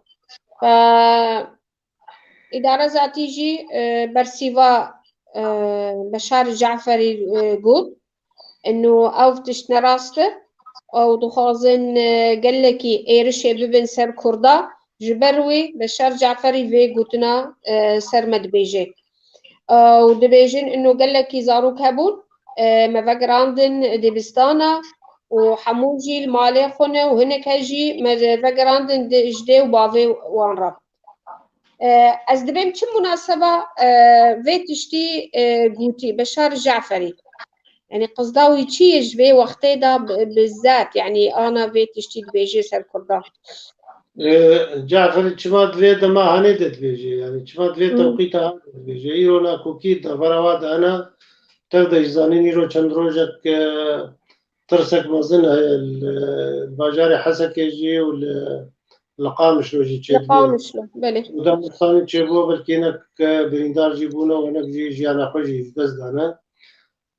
Fe îdara zatî jî, e, bersîva, e, Beşar Caferî, e, got. Ino ew tişt ne rast e. Ew dixwazin, e, gelekî êrişê bibin ser Kurda. Ji ber wê Beşar Caferî vê gotina, e, ser me dibêje. Ew dibêjin ino gelekî zarok hebûn, e, me vegirandin dibistana û hemû jî li malê xwe ne û hinek he jî me vegerandin di, ji dê û bavê wan re. E, ez dibêm çi munaseba, e, vê tiştî, e, gotî Beşar Caferî? Yanî qizda wî çi ye ji vê wextê de bi, bi zat, yanî ana vê tiştî dibêje ser Kurdan? E, Caferî çima di vê dema hanê de dibêje, yanî çima di vê Hmm. tewqîta hanê de dibêje? Îro nakokî di navbera wa de hene, tev de jî zanîn îro çend rojek, e, tirsek mezin heye li bajarê Hesekê jî û li, li Qamişlo jî Li çêbû. Qamişlo, belê. Û danûstanên çêbû belkî hinek, e, birîndar jî bûne û hinek jî jiyana xwe jî ji dest dane.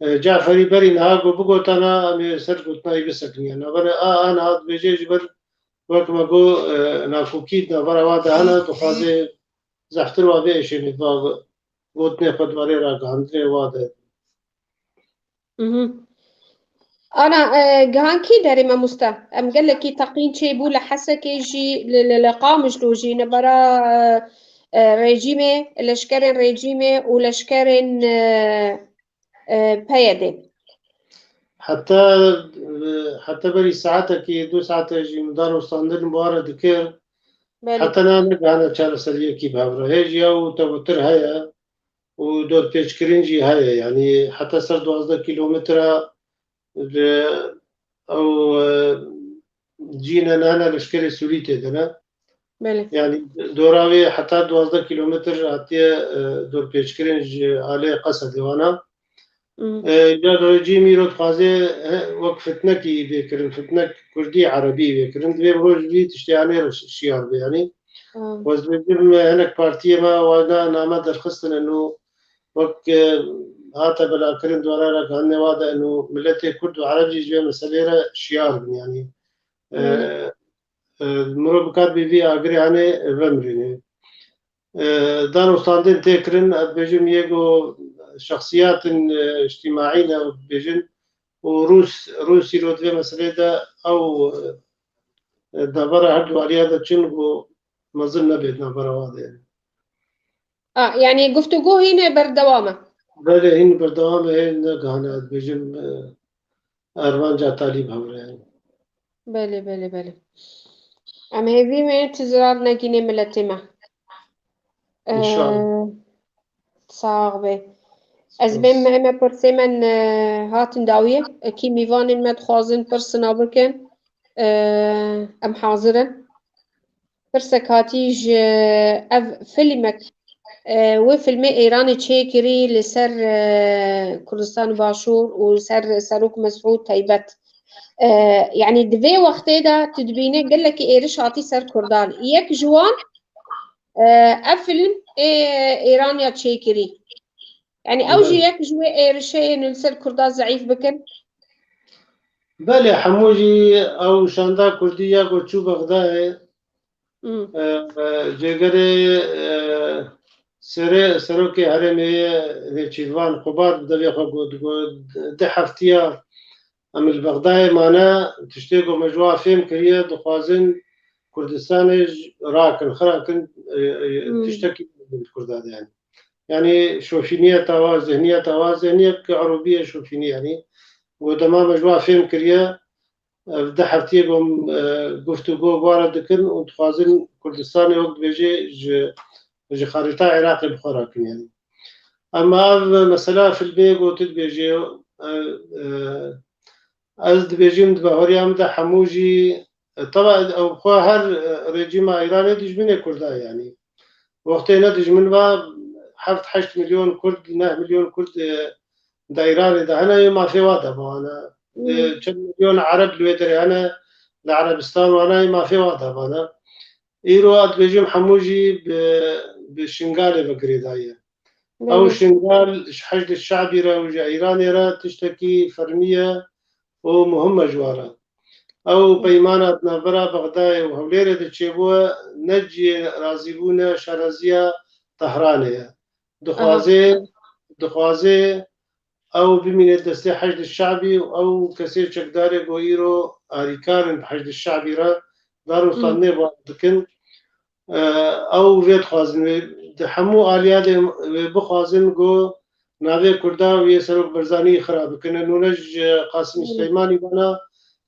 E, Caferî berî niha got, bigotana, em ê ser gotina wî bisekiniye. Navberê a, a niha dibêje ji ber wek me got, e, nakokî di navbera wa de hene, dixwaze zehftir wa biêşêne, va gotinê xwe di warê ragihandinê wa de. Mhm. Ana, e, gihan kî derê, mamoste? Em gelekî teqîn çêbû li Hesekê jî, li, li, li Qamişlo jî, nebera, e, e, rejîmê, leşkerên rejîmê û leşkerên, e, e, P Y D. Heta, e, heta berî saetekî, du saete jî min danûstandin bi wan re dikir. Belê. Heta niha negihane çareseriyekî bi hev re. Hê jî ew tevtir heye û dorpêçkirin jî heye. Yanî heta ser duwazdeh kîlometre li ew, e, cî ne, nane leşkerê Sûrî tê de ne. Belê. Yanî dora wê heta duwazdeh kîlometr hatiye, e, dorpêçkirin ji alê Qesedê wana. Hmm. E, ya rejîm îro dixwaze, e, wek fitnekî vê kirin, fitnek kurdî erebî vê kirin. Divê mirov ji vî tiştê hanê re şiyar be, yanî. Hmm. Ez dibêjim, e, hinek partiyê me wana name derxistine nû wek, e, hate belakirin di were ragihandinê wa de, û miletê kurd û ereb jî ji vê meselê re şiyar bin, yanî. E, Hmm. e, mirov bikar bê vî agirê hanê vemirîne. E, danûstandin tê kirin, ez dibêjim yê ku şexsiyatên, e, îctîmaî ne, dibêjin, û Rûs, Rûsî ro di vê meselê de ew, e, di navbera her du aliya de çin ku mezin nebe di navbera wan de. A, yanî guftûgo hîn e, berdewam e? Belê, hîn berdewam e, hê negihane, ez dibêjim, e, armanca talî bi hev re ye. Belê, belê, belê. Em hêvî me tu zirar negînê miletê me. İnşallah. Ee, sax be. Ez bêm me, me pirsê me, e, hatin dawiye. E, kî mîvanên me dixwazin pirsina bikin. E, em hazir in. Pirsek hatî ji ev filmek, e, wê filmê Êranê çêkirî li ser, e, Kurdistan Başûr û li ser Serok Mesûd taybet. E, yanî di vê wextê de tu dibîne gelekî êriş hatî ser Kurdan. Yek ji wan, e, ev film ê Êraniya çêkirî. Yanî ew jî Belê. yek ji wê êrişeyên li ser Kurda zeîf bikin. Belê, hemû jî ew şanda Kurdî ya ku çû Bexdayê, Hmm. e, e, cêgerê, e, serê, serokê herêmê yê Nêçîrvan Qubat bi devê xwe got, got, di heftiya em li Bexdayê mane, tiştê ku me ji wan fêm kiriye, dixwazin Kurdistanê ji rakin, xirakin, e, e, Hmm. tiştekî li Kurda de yani. Yanî şofîniyeta wa, zihniyeta wa, zihniyek erobî ye şofînî yanî. Got dema me ji wan fêm kiriye, ev deh heftiyê got, e, guftûgo bi wan re dikin û dixwazin Kurdistanê wek dibêje ji, ji xarîta Iraqê bi xwe rakin yanî. Ema ev mesela filmê got tu dibêje, e, e, ez dibêjim di bahoriya min de hemû jî, e, teba ew xwe her, e, rejîma Îranê dijminê Kurda ye yanî. Wextê ne dijmin va heft heşt milyon Kurd, neh milyon Kurd, e, di Îranê de hene, yê mafê wa de bana. E, Hmm. çend milyon Ereb li wê derê hene, li Erebistan wana, yê mafê wa de bana. Îro ez dibêjim hemû jî bi, bi Şingalê ve girêdayî ye. Ew Belê. Şingal ji Heşdê Şebî re û ji Îranê re tiştekî fermî ye û muhim e ji wan re. Ew Hı. peymana di navbera Bexdayê û Hewlêrê de çêbûye, ne cihê razîbûne, şareziya Tehranê ye. Aha. Dixwaze, dixwaze ew bimîne destê Heşdê Şebî û ew kesê çekdarê ku îro alîkar in bi Heşdê Şebî re, dar û Hı. standê wan dikin. E, ew vê dixwazin, wê di hemû aliya de wê bixwazin ku navê Kurda û yê Serok Barzanî xira bikin. Nûne ji Qasim Hmm. Sileymanî bana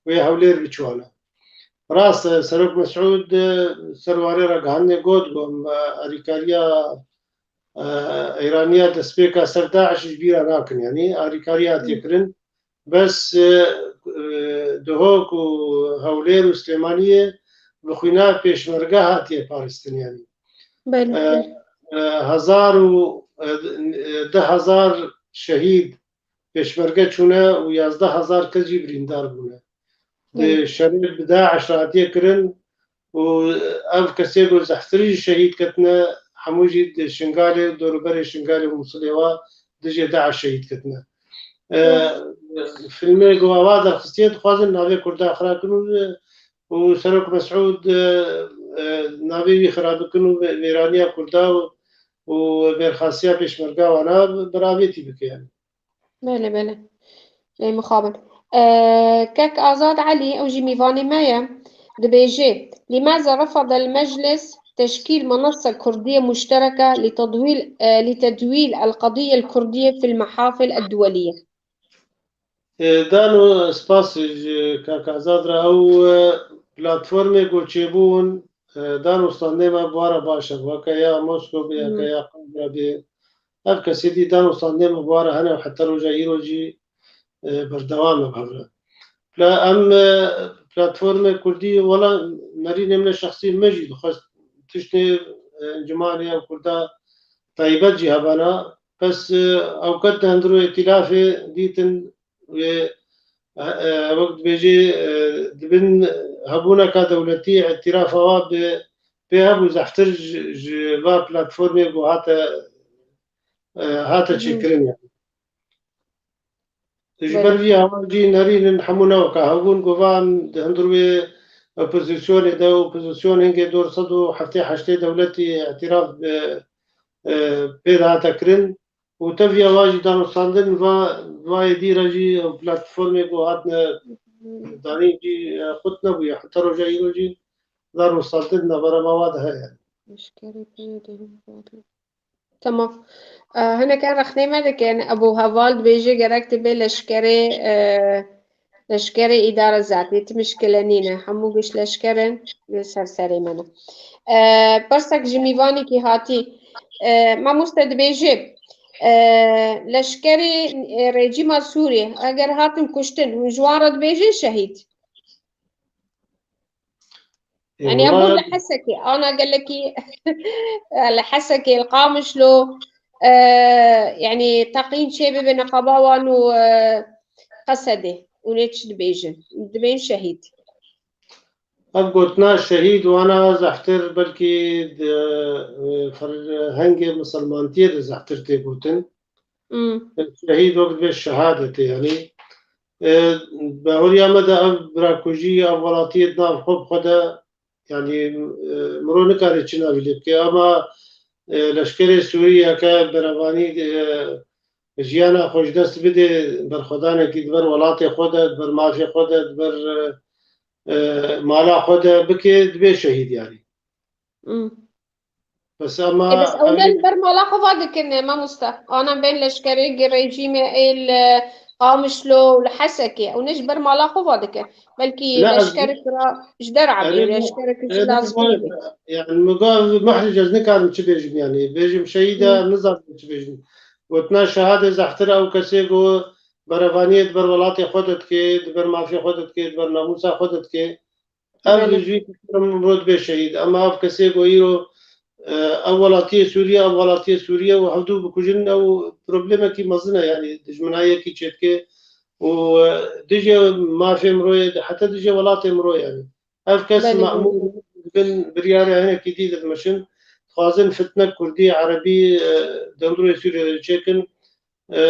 wê Hewlêr biçû wana. Rast e, Serok Mesûd, e, ser warê ragihandinê got, got, em, e, alîkariya, e, Îraniya destpêka ser DAIŞ ji bîra nakin, yanî alîkariya hatiye kirin. Bes, e, e, Duhok û Hewlêr û Silêmaniyê bi xwîna pêşmerge hatiye parastin, yanî. Belê, E, belê. e, hezar û, e, e, deh hezar şehîd pêşmerge çûne û yazdeh hezar kes jî birîndar bûne. Di Belê. şerê bi DAIŞ re hatiye kirin û ev kesê ku zehftirî jî şehîd ketine, hemû jî di Şingalê, dorûberê Şingalê û Mûsilê wa dijê DAIŞ şehîd ketine. E, Belê. Filmê ku ava derxistiye dixwazin navê Kurda xira kin û, û Serok Mesûd, e, e, navê wî xira bikin û vê-, vêraniya Kurda û, û mêrxasiya pêşmerga wana bi, bi ravêtî bike yani. Belê, belê. Lê mixabin. E, Kek Azad Elî, ew jî mîvanê me ye, dibêje, لماذا رفض المجلس تشكيل منصة كردية مشتركة لتدويل، e, لتدويل القضية الكردية في المحافل الدولية؟ E, dano spas ji Kak Azad re, ew, e, platformê ku çêbûn, e, danûstandê me bi wa re baş e. Weke ya Moskow bê, yeke Hmm. ya Qahire bê. Ev kesê dî danûstandê me bi wa re hene û heta roja îro jî, e, berdewam e bi hev re. Pla-, em, e, platformê Kurdî, wela nerînê min şexsî min jî dixwest tiştê, e, encûmanê ew Kurda taybet jî hebana. Bes, e, ew ket di hundir û îtîlafê dîtin wê, e, e, wek dibêjî, e, di bin hebûneka dewletî îtîrafa wa bi pê hebû zehftir ji, ji va platformê ku hate, e, hate Hı hı. çêkirin yani. Ji Belê. ber vî heval jî nerînin hemû ne weka hev bûn ku van di hundir wê opozisyonê de, opozisyon hingê dor sed û heftê heştê dewletî îtîraf bi, e, pê de hate kirin. Û teviya wa jî danûstandin va, va êdî re jî ew platformê ku hatine danîn jî, e, qut nebûye. Heta roja îro jî danûstandin navbera me wa de heye. Leşkerê pê D H. Tamam. E, hinek e rexnê me dikin. Ebû Heval dibêje gerek dibe leşkerê, e, leşkerê îdare zatî, ti mişkile nîne. Hemû giş leşker in, li ser serê me ne. E, pirsek ji mîvanekî hatî. E, mamoste dibêje, e, leşkerê, e, rejîma Sûriyê, eger hatin kuştin, hûn ji wan re dibêjin şehîd? E, Yanî, em bûn li Hesekê, ana gelekî, li Hesekê, li Qamişlo, e, yanî, teqîn çê bibe neqaba wan û, e, Qesedê. Hûn ê çi dibêjin? Dibên şehîd. Ev gotina şehîd wana zehftir belkî di, e, ferhengê misilmantiyê de zehftir tê gotin. Hmm. Şehîd wek dibe şehadetê, yanî, e, baweriya me de ev birakujî, ev welatiyê di nav xwe bi xwe de, yanî, e, miro nikare çi navî lê bike. Ama, e, leşkerê Sûrî heke berevanî, e, jiyana xwe ji dest bide, berxwedanekî di ber welatê xwe de, di ber mafê xwe de, di ber, e, e, mala xwe de bike, dibe şehîd yanî. Hmm. Bes ama E, bes ew ew ne ê li ber mala xwe va dikin, e, mamoste. Ana bên leşkerê gi rejîmê ê li Qamişlo û li Hesekê. Ew ne ji ber mala xwe va dikin. Belkî Ne, ez leşkerek ra ji dera bê, Erê, leşkerek ji erê, lazim bê. Yani, min got, mehric ez nikarim çi bêjim, yani. Bêjim şehîd e, Hmm. em nizanin çi bêjim. Gotina şehadê zehftir ew kesê ku berevaniyê di ber welatê xwe de dike, di ber mafê xwe de dike, di ber namûsa xwe de dike. Ev Belê. jî, em ro dibe şehîd. Ama ev kesê ku îro, e, ev welatiyê Sûriye, ev welatiyê Sûriye û hevdû bikujin, ew problemekî mezin e, yani, dijminayiyekî çêdike û, e, dijê mafê miroyê, heta dijê welatê miroyê, yani. Ev kes Belê, mamûl belê. bin biryarê hinekî dî didimeşin, dixwazin fitne Kurdî, Erebî, e, di hundirê Sûriyê de çêkin, e,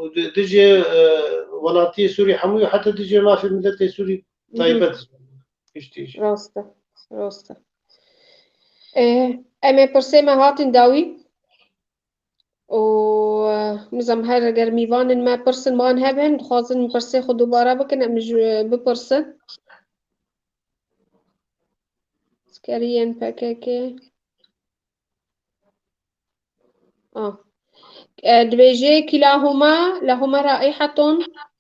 û di, dijê, e, welatiyê Sûrî hemû, heta dijê mafê miletê Sûrî Hı hı. taybet. Piştî jî. Rast e, rast e. E, em ê pirsê me hatin dawî. Û, e, nizam her eger mîvanên me pirsin wan hebin, dixwazin pirsê xwe dubare bikin, em ji bipirsin. Askeriyên P K K. Ah. E, dibêje, كلاهما لهما رائحة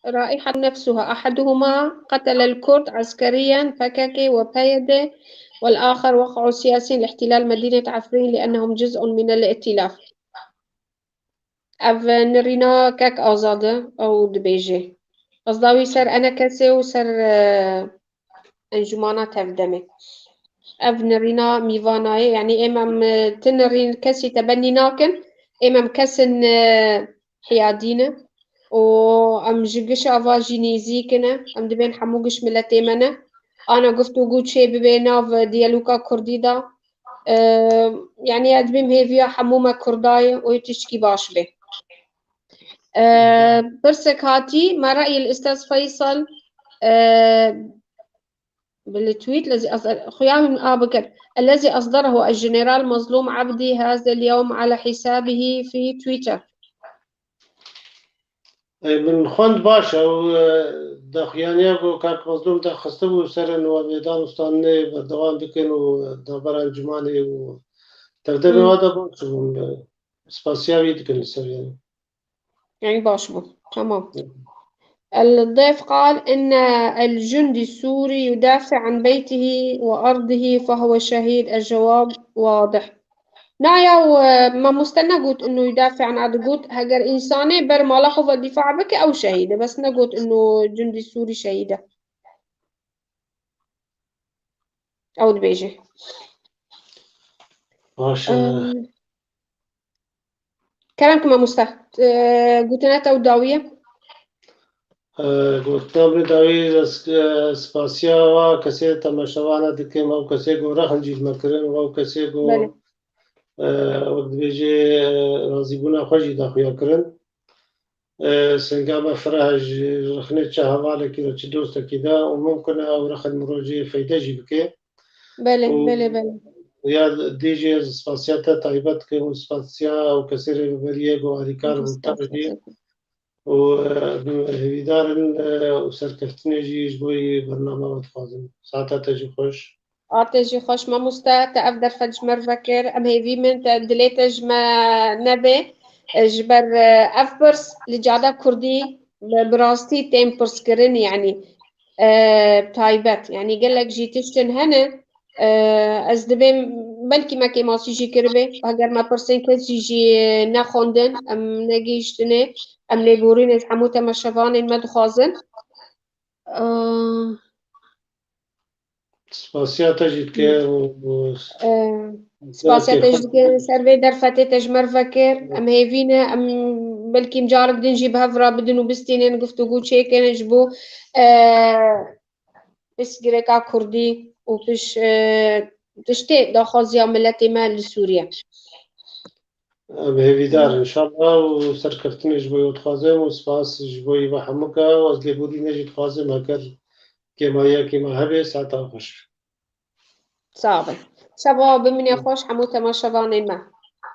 رائحة نفسها. أحدهما قتل الكرد عسكريا، بكك وبيد، والآخر وقعوا سياسيا لاحتلال مدينة عفرين لأنهم جزء من الائتلاف. Ev nirîna kek Azad e, ew dibêje. Ez dawî ser enekesê û ser, e, encûmana tevdemê. Ev nirîna mîvanayê, yanî êm em, e, ti nirîn kesî tebennî nakin, êm em kesin, e, hiyadî ne û em ji giş ava jî nêzîk ne. Em dibên hemû giş miletê me ne. Ana guftûgû çê bibe nav diyaloga kurdî de. E, yanî ez dibêm hêviya hemû me kurda ye û yê tiştkî baş be. E, pirsek hatî, ما رأي الأستاذ فيصل، e, بالتويت الذي أصدر، xuya min a bikir، الذي أصدره الجنرال مظلوم عبدي هذا اليوم على حسابه في تويتر. E, min xwend baş e, û, e, daxuyaniya ku kak Mezlûm derxistibû ser in û em ê danûstanê berdewam bikin û navbera encûmanê û tevdemê Hmm. wa de baş bûn. E, spasiya wî dikin li ser yanî. Yani baş bû. Tamam. الضيف قال إن الجندي السوري يدافع عن بيته وأرضه فهو شهيد. الجواب واضح. Na ya, e, mamoste negot inu yudafî an erd, got heger însanê ber mala xwe ve dîfa bike ew şehîd e. Bes negot inu cundî Sûrî şehîd e. Ew dibêje. Baş e. Em, Kerem ki mamoste, e, gotina te ew dawî ye? E, gotina min dawî, ez, e, spasiya wa kesê temaşevana dikim, ew kesê ku rexin jî me kirin, ew kesê ku, Belê. e, wek dibêje, e, razîbûna xwe jî daxuya kirin. E, singa me fireh ji rexinê çi hevalekî de, çi dostekî de û mimkun e ew rexin mirojê feyde jî bike. Belê, Û belê, belê. ya dê jî ez spasiya te taybet dikim û spasiya ew kesê rêveberiyê ku alîkar bû te jî. Û, e, hêvîdar in, e, û serkeftinê jî ji bo yî bernama we dixwazin. Saeta te jî xweş. A te jî xweş mamoste, te ev derfet ji me re vekir. Em hêvî min te dilê te ji me nebe. E, ji ber, e, ev pirs li cada kurdî bi, bi rastî tên pirskirin, yanî, e, taybet. Yanî gelek jî tiştin hene, e, ez dibêm belkî me kêmasî jî kiribe. Heger me pirsên kesî jî nexwendin, em negihîştine, em lêborînê ji hemû temaşevanên me dixwazin. E, Spasiya te jî dike û, û Ee, spasiya te jî dike ser vê derfetê te ji me re vekir. Em hêvî ne, em belkî carek din jî bi hev re bidin û bistînin, guftûgû çêkin ji bo, e, pirsgirêka kurdî û piş, e, tiştê daxwaziya miletê me li Sûriye. Em hêvîdar in, inşallah, û serkeftinê ji bo yî dixwazim û spas ji bo yî ve hemû ke û ez lêborînê jî dixwazim, heger kêmayiyekê me hebe, saeta xweş. Sağ bin. Şeva bimîne xweş hemû temaşevanên me.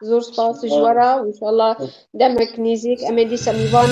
Zor spas ji we re û inşallah demek nêzîk em ê dîsa mîvan.